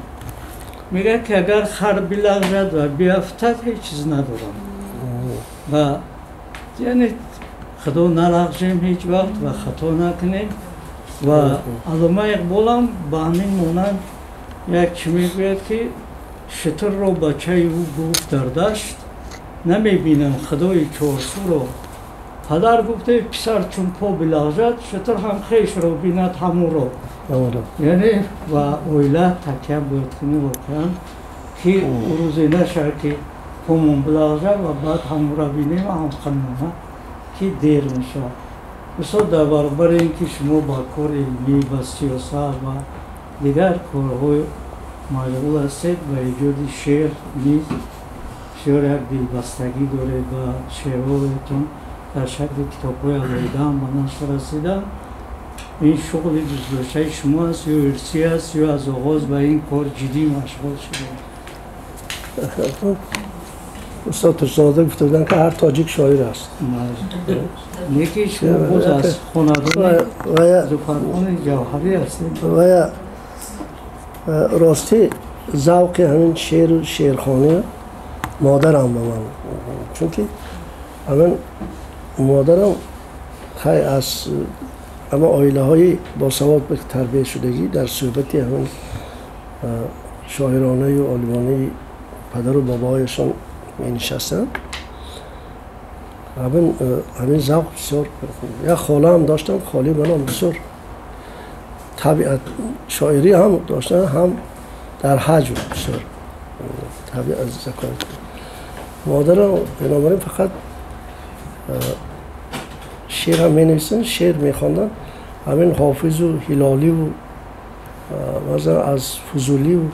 Мегӯяд ки агар хар билағжад ва биафтад ҳеҷ чиз надорам. Ва яъне худо налағжем ҳеҷ вақт ва хато накунем. Ва Аллома Иқболам ба ҳамин монанд як чӣ мегӯяд ки шутурро бачаи ӯ гуфт дар дашт, намебинам худои чорсӯро. Падар гуфте писар чун по билағжад, шутур ҳам хешро бинад ҳамӯро. Яъне ва оила такя бояд кунем воқеан ки рӯзе нашавад ки помон билағжад ва баъд ҳамӯро бинем ва ҳам ханона ки дер мешавад. Устод, дар баробари ин ки шумо ба кори илмӣ, ба сиёсат ва дигар корҳои машғул ҳастед, ба эҷоди шеър низ бисёр як дилбастагӣ доред ва шеърҳоятон дар шакли китобҳои алоҳида ҳам ба нашр расиданд. Ин шуғли дӯстдоштаи шумо аст ё ирсӣ аст ё аз оғоз ба ин кор ҷиддӣ машғул шудед? Устод Турсунзода гуфта буданд ки ҳар тоҷик шоир аст. Не ки шумо боз аз хонадони Зуфархони Ҷавҳарӣ ҳастед. Ва ростӣ завқи ҳамин шеъру шеърхонӣ модарам ба ман, чунки ҳамин модарам хай аз ама оилаҳои босавод тарбия шудагӣ дар суҳбати ҳамин шоиронаю олимонаи падару бобоҳояшон менишастанд. Ҳамин завқ бисёр. Як холаам доштам, холаи манам бисёр табиат шоирӣ ҳам доштанд, ҳам дар ҳаҷ бисёр табиат закот. Модарам бинобар ин фақат шеър ҳам менависанд, шеър мехонданд. Ҳамин Ҳофизу Ҳилоливу масалан аз Фузуливу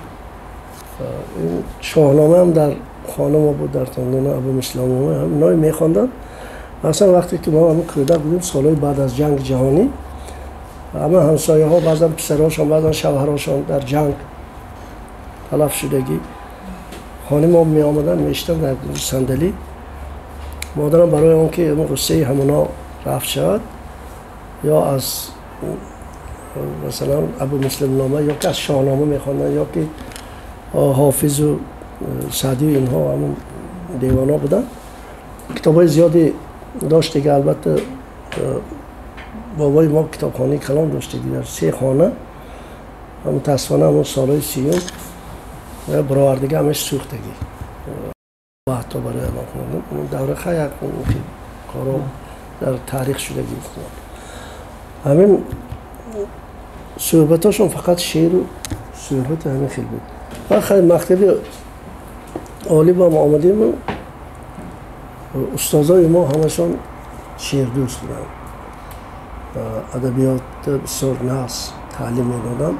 Шоҳнома ҳам дар хона мо буд, дар тондона Абу Муслимнома ҳам инҳое мехонданд. Масалан вақте ки мо ҳамин кӯдак будем, солҳои баъд аз ҷанги ҷаҳонӣ, ҳама ҳамсояҳо баъзан писарҳошон, баъзан шавҳарҳошон дар ҷанг талаф шудагӣ, хонаи мо меомаданд, мешитанд дар сандалӣ. Модарам барои он ки ғуссаи ҳамоно рафт шавад, ё аз масалан Абу Муслимнома ё ки аз Шоҳнома мехонданд, ё ки Ҳофизу Саъдию инҳо ҳамон девона буданд. Китобҳои зиёде дошт дига, албатта бобои мо китобхонаи калон дошт дига, дар се хона متاسفانه همون سالهای 30 برآوردگی همش سوختگی و حتی برای اعلام کنم اون دوره خیلی کارو در تاریخ شدگی همین صحبتاشون فقط شعر و صحبت همین خیلی بود. و خیلی مکتب عالی با ما آمدیم و استادای ما همشون شعر دوست بودن، ادبیات بسیار ناس تعلیم میدادن.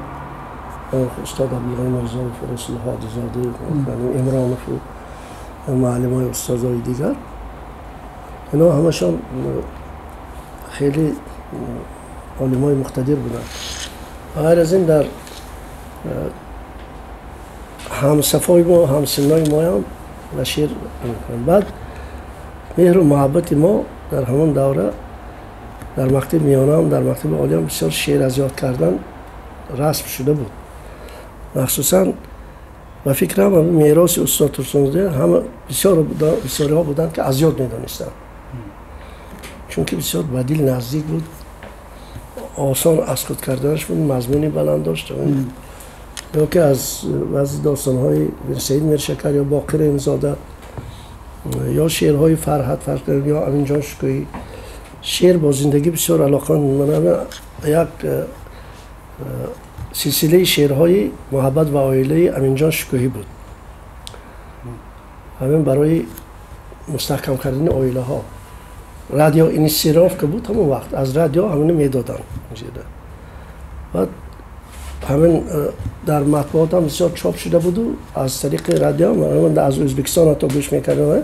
استاد عبدالغنی میرزاوف، رسول هادیزاده، عمرانوف و معلمای استادای دیگر، اینا همشون خیلی عالمای مقتدر بودن. غیر از این در همصفای ما، همسنای ما هم و شعر میکنن. بعد مهر و محبت ما در همان دوره در مکتب میانه هم در مکتب عالی هم بسیار شعر از یاد کردن رسم شده بود. مخصوصا و فکرم میراث استاد ترسون‌زاده همه بسیاری ها بودند که از یاد میدانستند، چون که بسیار به دل نزدیک بود، آسان از خود کردنش بود، مضمونی بلند داشت. یا که از بعضی داستان‌های سعید میرشکر یا باقر امزاده یا شعرهای فرهاد فرق یا امین جان شکوهی، شعر با زندگی بسیار علاقه من. یک سلسله شعرهای محبت و عائله امین جان شکوهی بود، همین برای مستحکم کردن عائله ها. رادیو اینستراف که بود همون وقت از رادیو همین میدادن. بعد همین در مطبوعات هم بسیار چاپ شده بود و از طریق رادیو من از ازبکستان حتی گوش میکردم.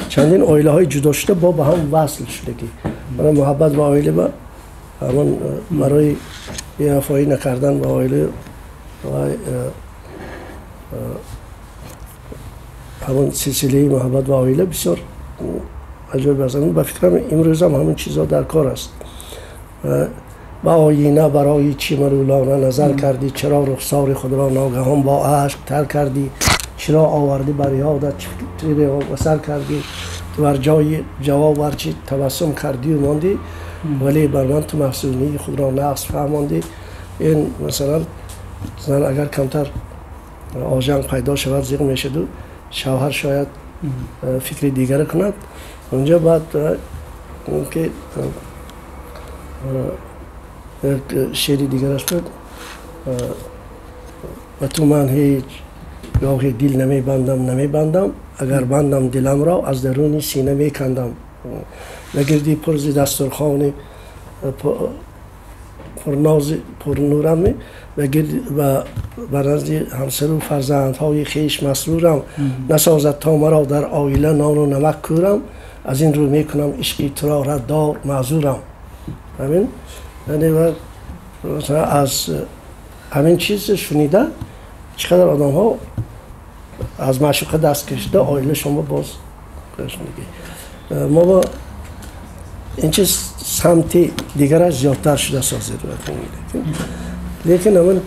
چندین عائله های جدا شده با هم وصل شده که برای محبت و عائله با همون برای بی‌وفایی نکردن با عائله و همون سلسله محبت و عائله بسیار عجایب است. به فکرم امروز هم همون چیزا در کار است. با آینه برای چی ملولانه نظر کردی، چرا رخسار خود را ناگهان با اشک تر کردی، چرا آوردی بر یادت چه وسر کردی، تو بر جای جواب ورچی تبسم کردی و ماندی، ولی بر من تو محسونی خود را نقص فهماندی. این مثلا زن اگر کمتر آژان پیدا شود زیغ میشد و شوهر شاید فکر دیگر کند. اونجا بعد که یک شعر دیگرش بود، و تو من هیچ گاهی دل نمی بندم، اگر بندم دلم را از درون سینه می کندم. نگردی پر ز دسترخوان پر ناز پر نورم، و بر نزد همسر و فرزندهای خویش مسرورم. نسازد تا مرا در عائله نان و نمک کورم، از این رو میکنم عشقی تو را رددار معذورم. همین یعنی از همین چیز شنیده چقدر آدم ها از معشوقه دست کشیده عائله شما باز میگه. ما با این چیز سمت دیگرش زیادتر شده سازید، لیکن همین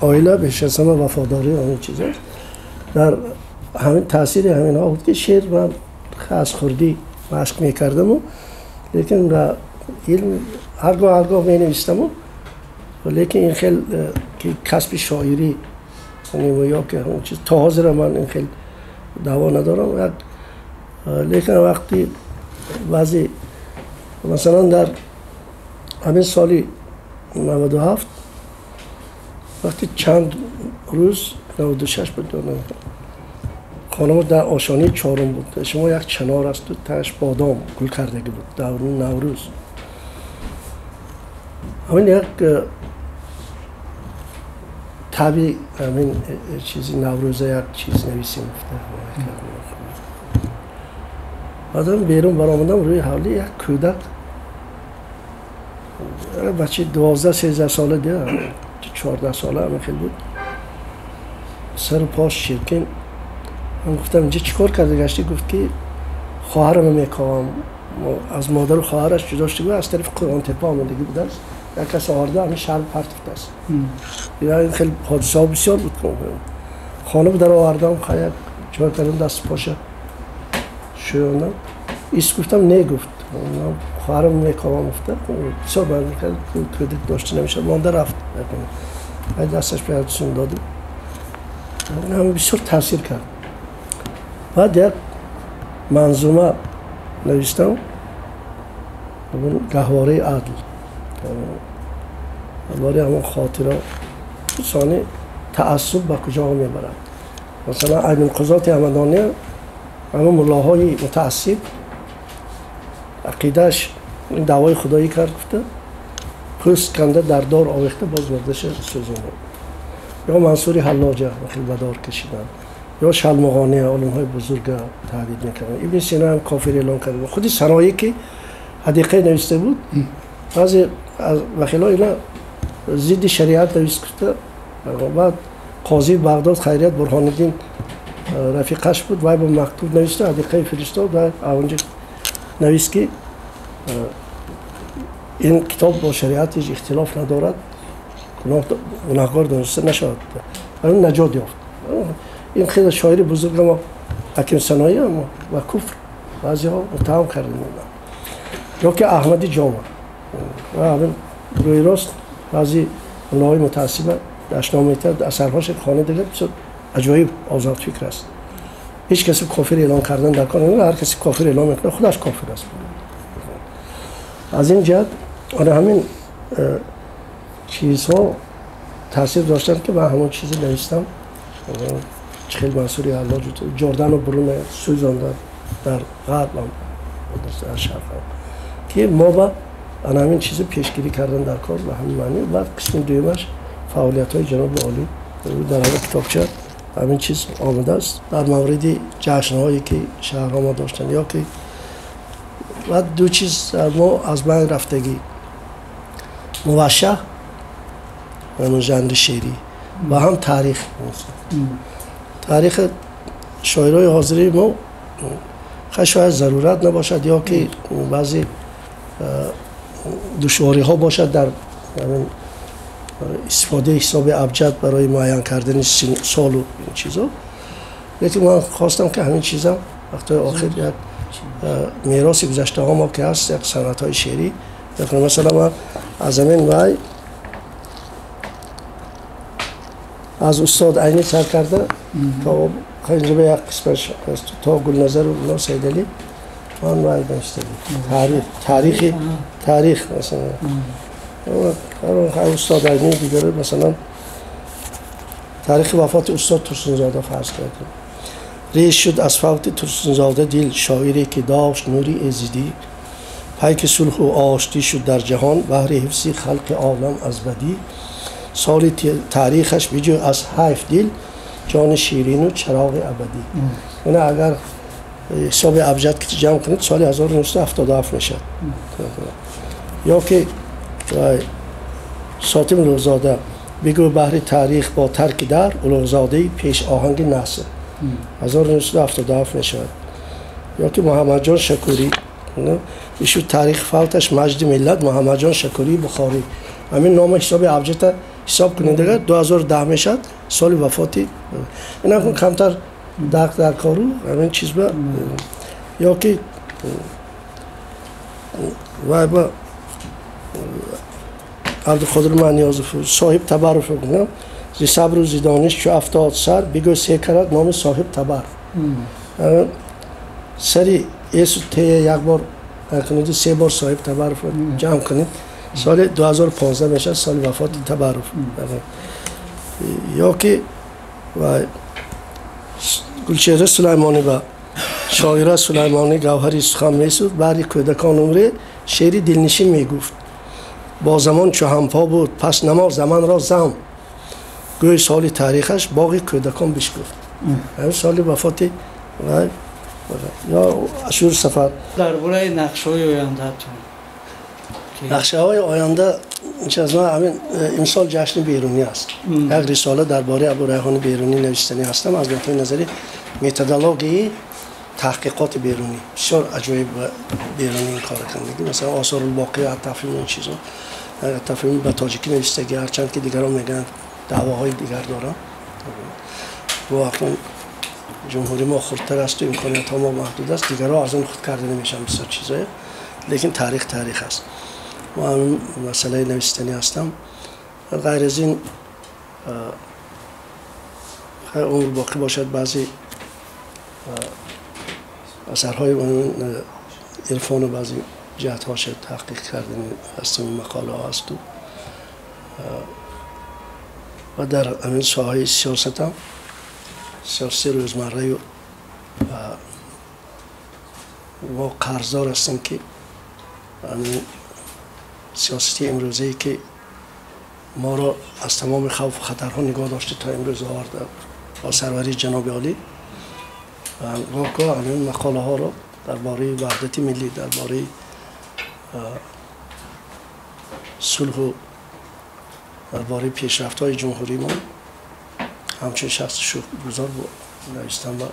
عائله بیش از همه وفاداری همین چیز هست. در همین تاثیر همین ها بود که شعر من از خوردی مشق میکردم و لیکن در علم هرگاه می نویستم و لیکن این خیلی که کسب شاعری یا که همون چیز تا حاضر من این خیلی دعوا ندارم. لیکن وقتی بعضی مثلا در همین سالی 97 وقتی چند روز 96 بود خانم در آشانه چهارم بود، شما یک چنار است و تاش بادام گل کردگی بود در نوروز. همین یک طبیعی همین چیزی نوروز یک چیز نویسیم گفته. بعدم بیرون برآمدم روی حولی یک کودک بچه 12-13 ساله ده 14 ساله همین خیلی بود، سر پاش چرکین. من گفتم اینجا چیکار کرده گشتی؟ گفت که خواهرم میکاوم، از مادر و خواهرش جدا شده بود، از طرف قرآن تپه آمدگی بود است، یک کس آورده همین شهر پرتفته است. این خیلی حادثه ها بسیار بود. خانه در آوردم خیلی چهار کردم دست پاشه شویاندم. ایست گفتم نه، گفت хоҳарам мекобам гуфта бисёр банд мекард, кӯдак дошта намешавад, монда рафт. Дасташ пиятсун додем. Бисёр таъсир кард. Баъд як манзума навиштам, гаҳвораи адл, бори ҳамон хотира сони таассуб ба куҷо мебарад. Масалан Айнулқузоти Ҳамадония ҳамон муллоҳои мутаассиб ақидааш даъвои худоӣ кард, гуфта пӯст канда дар дор овехта боз мурдаша сӯзонд. Ё Мансури Ҳаллоҷа хел ба дор кашиданд, ё Шалмуғония олимҳои бузурга таҳдид мекарданд. Ибни Сино ҳам кофир эълон карда буд. Худи Сароӣ ки ҳадиқае навишта буд, баъзе аз вакилҳо ина зидди шариат навишт, гуфта. Баъд қозии Бағдод Хайрият Бурҳониддин рафиқаш буд, вай ба мактуб навишта ҳадиқаи фиристод ва онҷо навишт ки ин китоб бо шариат ҳеҷ ихтилоф надорад, гунаҳкор дониста нашавад. Наҷот ёфт. Ин хеле шоири бузург мо Ҳаким Саноӣ ама ва куфр баъзеҳо муттаҳам карданд. Ё ки Аҳмади Ҷома ва ҳамин рӯи рост баъзе муллоҳои мутаассиба дашном метиҳад, асарҳош хона дигар бисёр аҷоиб озодфикр аст. Ҳеҷ касе кофир эълон кардан дар кор намекунад, ҳар касе кофир эълон мекунад худаш кофир аст. Аз ин ҷиҳат ана ҳамин чизҳо таъсир доштанд ки ман ҳамон чизе навиштам. Хел Мансури Ҳаллоҷ Ҷордану Бруно сӯзонда дар ғарб ҳам дар шарқ ҳам, ки мо ба ана ҳамин чизе пешгирӣ кардан дар кор ба ҳамин маъни. Баъд қисми дуюмаш фаъолиятҳои ҷаноби олӣ дар ҳамин китобча ҳамин чиз омадааст дар мавриди ҷашнҳое ки шаҳрҳо мо доштанд. Ё ки баъд ду чиз мо аз байн рафтагӣ: мувашшаҳ, ҳамон жанри шеърӣ, ва ҳам таърих. Таърихи шоирои ҳозирии мо шояд зарурат набошад ё ки баъзе душвориҳо бошад дар истифодаи ҳисоби абҷад барои муайян кардани солу ин чизо. Лекин ман хостам ки ҳамин чизам вақтҳои охир як мероси гузаштаҳо мо ки ҳаст, як санъатҳои шеърӣ. Масалан ман аз ҳамин вай аз устод Айнӣ сар карда то инҷо як қисмаш то Гулназару Мулло Сайдалӣ ман вай навишта буд. Таърихи таърих масалан устод Айнӣ дигар масалан таърихи вафоти устод Турсунзода фарз кардем. Реш шуд аз фавти Турсунзода дил шоире ки дошт нури эзидӣ, пайки сулҳу оштӣ шуд дар ҷаҳон баҳри ҳифзи халқи олам аз бадӣ. Соли таърихаш биҷӯ аз ҳайф дил ҷони ширину чароғи абадӣ. Она агар ҳисоби абҷад ки ҷамъ кунед соли 1977 мешавад. Ё ки Сотим Улуғзода бигӯ баҳри таърих бо тарки дар Улуғзодаи пеш оҳанги наср 1977 мешавад. Ё ки Муҳаммадҷон Шакурӣ ишу таърих фавташ маҷди миллат Муҳаммадҷон Шакурии Бухорӣ. Ҳамин номи ҳисоби абҷадта ҳисоб кунед дигар 2010 мешавад соли вафоти. Инам камтар дарк дар кору ҳамин чиз ба ё ки вай ба Абдуқодир Маъниёзов соҳиб Табаров зи сабру зи дониш чу афтод сар бигӯ се карат номи соҳиб Табар. Сари эсу те як бор кунед се бор соҳиб Табаров ҷамъ кунед соли 2015 мешавад соли вафоти Табаров. Ё ки Гулчеҳра Сулаймонӣ ба шоира Сулаймонӣ гавҳари сухан месуд, баҳри кӯдакон умре шеъри дилнишин мегуфт. Бо замон чу ҳампо буд пас намо заманро зам, гӯй соли таърихаш боғи кӯдакон бишкуфт. Ҳамин соли вафоти ё Ашур Сафар. Дар бораи нақшаҳои ояндаатон. Нақшаҳои оянда ҳамин имсол ҷашни Берунӣ аст. Як рисола дар бораи Абурайҳони Берунӣ навиштанӣ ҳастам аз нуқтаи назари методологияи таҳқиқоти Берунӣ. Бисёр аҷоиб Берунӣ ин кор кардагӣ. Масалан Осорулбоқия, Аттафҳим ин чизо. Аттафҳим ба тоҷикӣ навиштагӣ, ҳарчанд ки дигарон мегӯянд даъвоҳои дигар доранд. Бо акнун ҷумҳурии мо хурдтар асту имкониятҳо мо маҳдуд аст, дигарҳо аз он худ карда намешаванд бисёр чизое. лекин таърих таърих аст. Мо ҳамин масъалаи навистанӣ ҳастам. Ғайр аз ин умр боқӣ бошад, баъзе асарҳои عرفان و بعضی جهت‌هاش تحقیق کردن هستیم، مقاله ها هست و در همین ساحه سیاست هم سیاست روزمره و ما قرضدار هستیم که همین سیاست امروزه‌ای که ما را از تمام خوف و خطرها نگاه داشته تا امروز آورده با سروری جناب عالی، گاه همین مقاله ها را درباره وحدت ملی، درباره صلح و درباره پیشرفت‌های جمهوری ما همچون شخص شکرگزار نوشتم و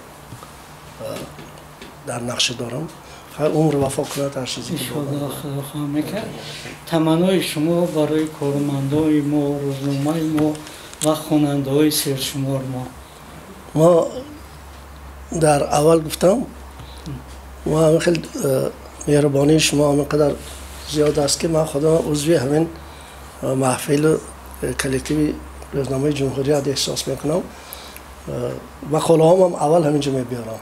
در نقشه دارم. خیر عمر وفا کند هر چیزی که خدا خواهم میکرد. تمنای شما برای کارمندای ما، روزنامه ما و خواننده‌های سرشمار ما؟ ما در اول گفتم ما همین خیلی مهربانی شما همین قدر زیاد است که من خودم عضوی همین محفل کلکتیو روزنامه جمهوریت احساس میکنم. مقاله هم اول همینجا میبیارم،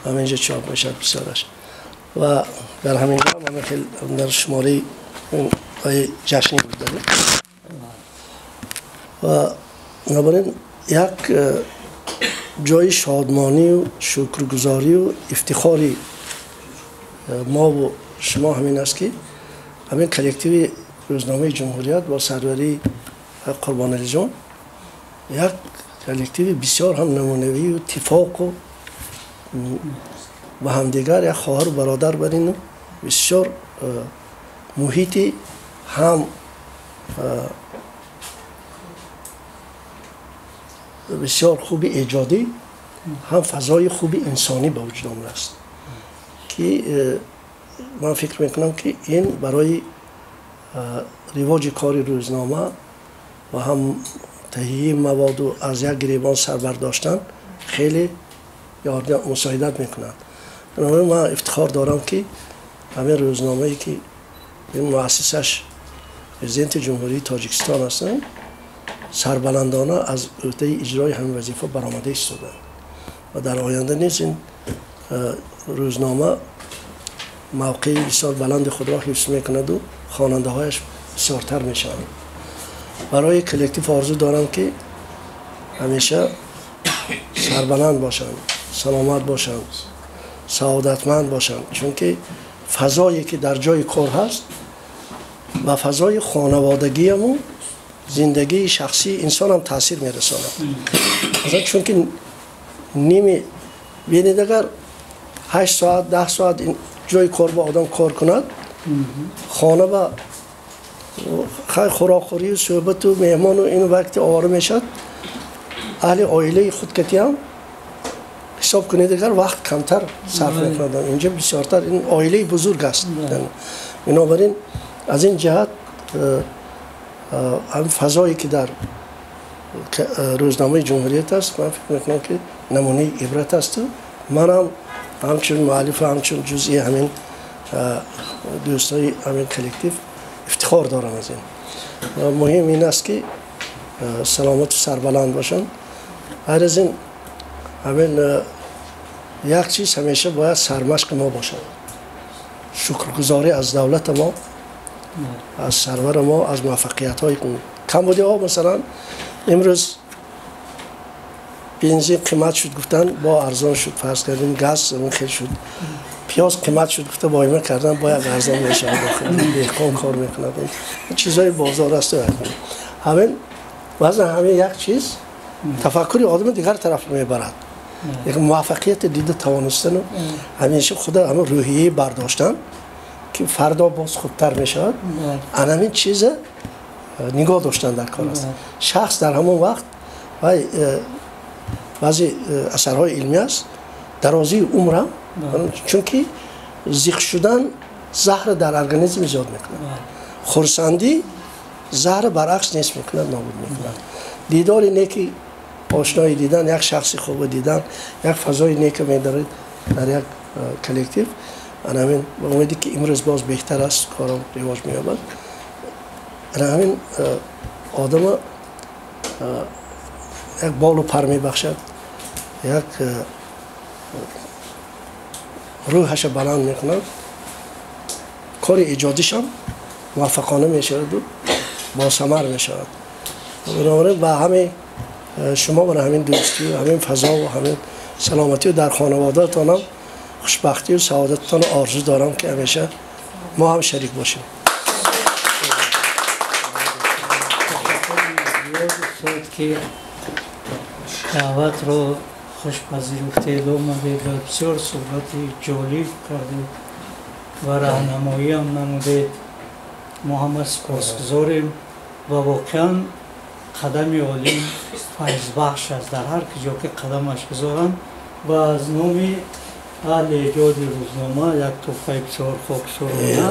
همینجا چاپ میشد بسیارش و در همینجا هم خیلی در شماره جشنی بود داریم و بنابراین یک جای شادمانی و شکرگزاری و افتخاری ما و شما همین است که همین کلکتیو روزنامه جمهوریت با سروری قربان علی جان یک کلکتیو بسیار هم نمونوی و اتفاق و با همدیگر یک خواهر و برادر برین و بسیار محیطی هم بسیار خوب ایجادی هم فضای خوب انسانی به وجود آمده است که من فکر میکنم که این برای رواج کار روزنامه و هم تهیه مواد و از یک گریبان سر برداشتن خیلی مساعدت میکنند. بنابراین من افتخار دارم که همین روزنامه‌ای که این مؤسسش پرزیدنت جمهوری تاجیکستان هستند سربلندانه از عهده اجرای همین وظیفه برآمده ایستادند و در آینده نیز این روزنامه موقعی بسیار بلند خود را حفظ میکند و خواننده هایش بسیارتر میشوند. برای کلکتیو آرزو دارم که همیشه سربلند باشند، سلامت باشند، سعادتمند باشند، چون که فضایی که در جای کار هست و فضای خانوادگیمون زندگی شخصی انسان هم تاثیر میرساند. مثلا چون که نیمی بینید اگر 8 ساعت 10 ساعت جای کار با آدم کار کند، خانه با خوراکخوری و صحبت و مهمان و این وقت آواره میشد، اهل عائله خود کتی هم حساب کنید اگر وقت کمتر صرف میکردن. اینجا بسیارتر این عائله بزرگ است. بنابراین از این جهت هم فضایی که در روزنامه جمهوریت است من فکر میکنم که نمونه عبرت است. منم همچون مؤلف و همچون جزئی همین دوستای همین کلکتیو افتخار دارم از این. مهم این است که سلامت و سربلند باشن. غیر از این همین یک چیز همیشه باید سرمشق ما باشد، شکرگزاری از دولت ما، از سرور ما، از موفقیت های کمبودی ها. مثلا امروز بنزین قیمت شد گفتن با ارزان شد، فرض کردیم گاز خیلی شد، پیاز قیمت شد گفته با ایمه کردن باید ارزان میشه، دهقان کار میکنه، چیزای بازار است. همین وزن همین یک چیز تفکر آدم دیگر طرف میبرد. یک موفقیت دیده توانستن و همیشه خود همه روحیه برداشتن که فردا باز خوبتر میشود، همین چیز نگاه داشتن در کار است. شخص در همون وقت و بعضی اثرهای علمی است درازی عمرم، چون که زیق شدن زهر در ارگانیسم زیاد میکند، خرسندی زهر برعکس نیست میکند، نابود میکند. دیدار نیکی آشنایی دیدن، یک شخصی خوب دیدن، یک فضای نیک میدارید در یک کلکتیو، Ҳамин ба умеде ки имрӯз боз беҳтар аст, корам ривоҷ меёбад. Ҳамин одама як болу пар мебахшад, як рӯҳаша баланд мекунад, кори эҷодишам муваффақона мешаваду босамар мешавад. Бинобарин ба ҳамин шумо, ба ҳамин дӯстию ҳамин фазову ҳамин саломатию дар хонаводаатонам хушбахтию саодататонро орзу дорам, ки ҳамеша мо ҳам шарик бошем. Ки даъватро хушпазируфтед, омадед ва бисёр суҳбати ҷолиб кардед ва раҳнамоиам намудед. Мо ҳама сипосгузорем ва воқеан қадами олим файзбахш аст дар ҳар куҷо ки қадамаш гузоранд. Ва аз номи аҳли эҷоди рӯзнома як тӯҳфаи бисёр хоксорона.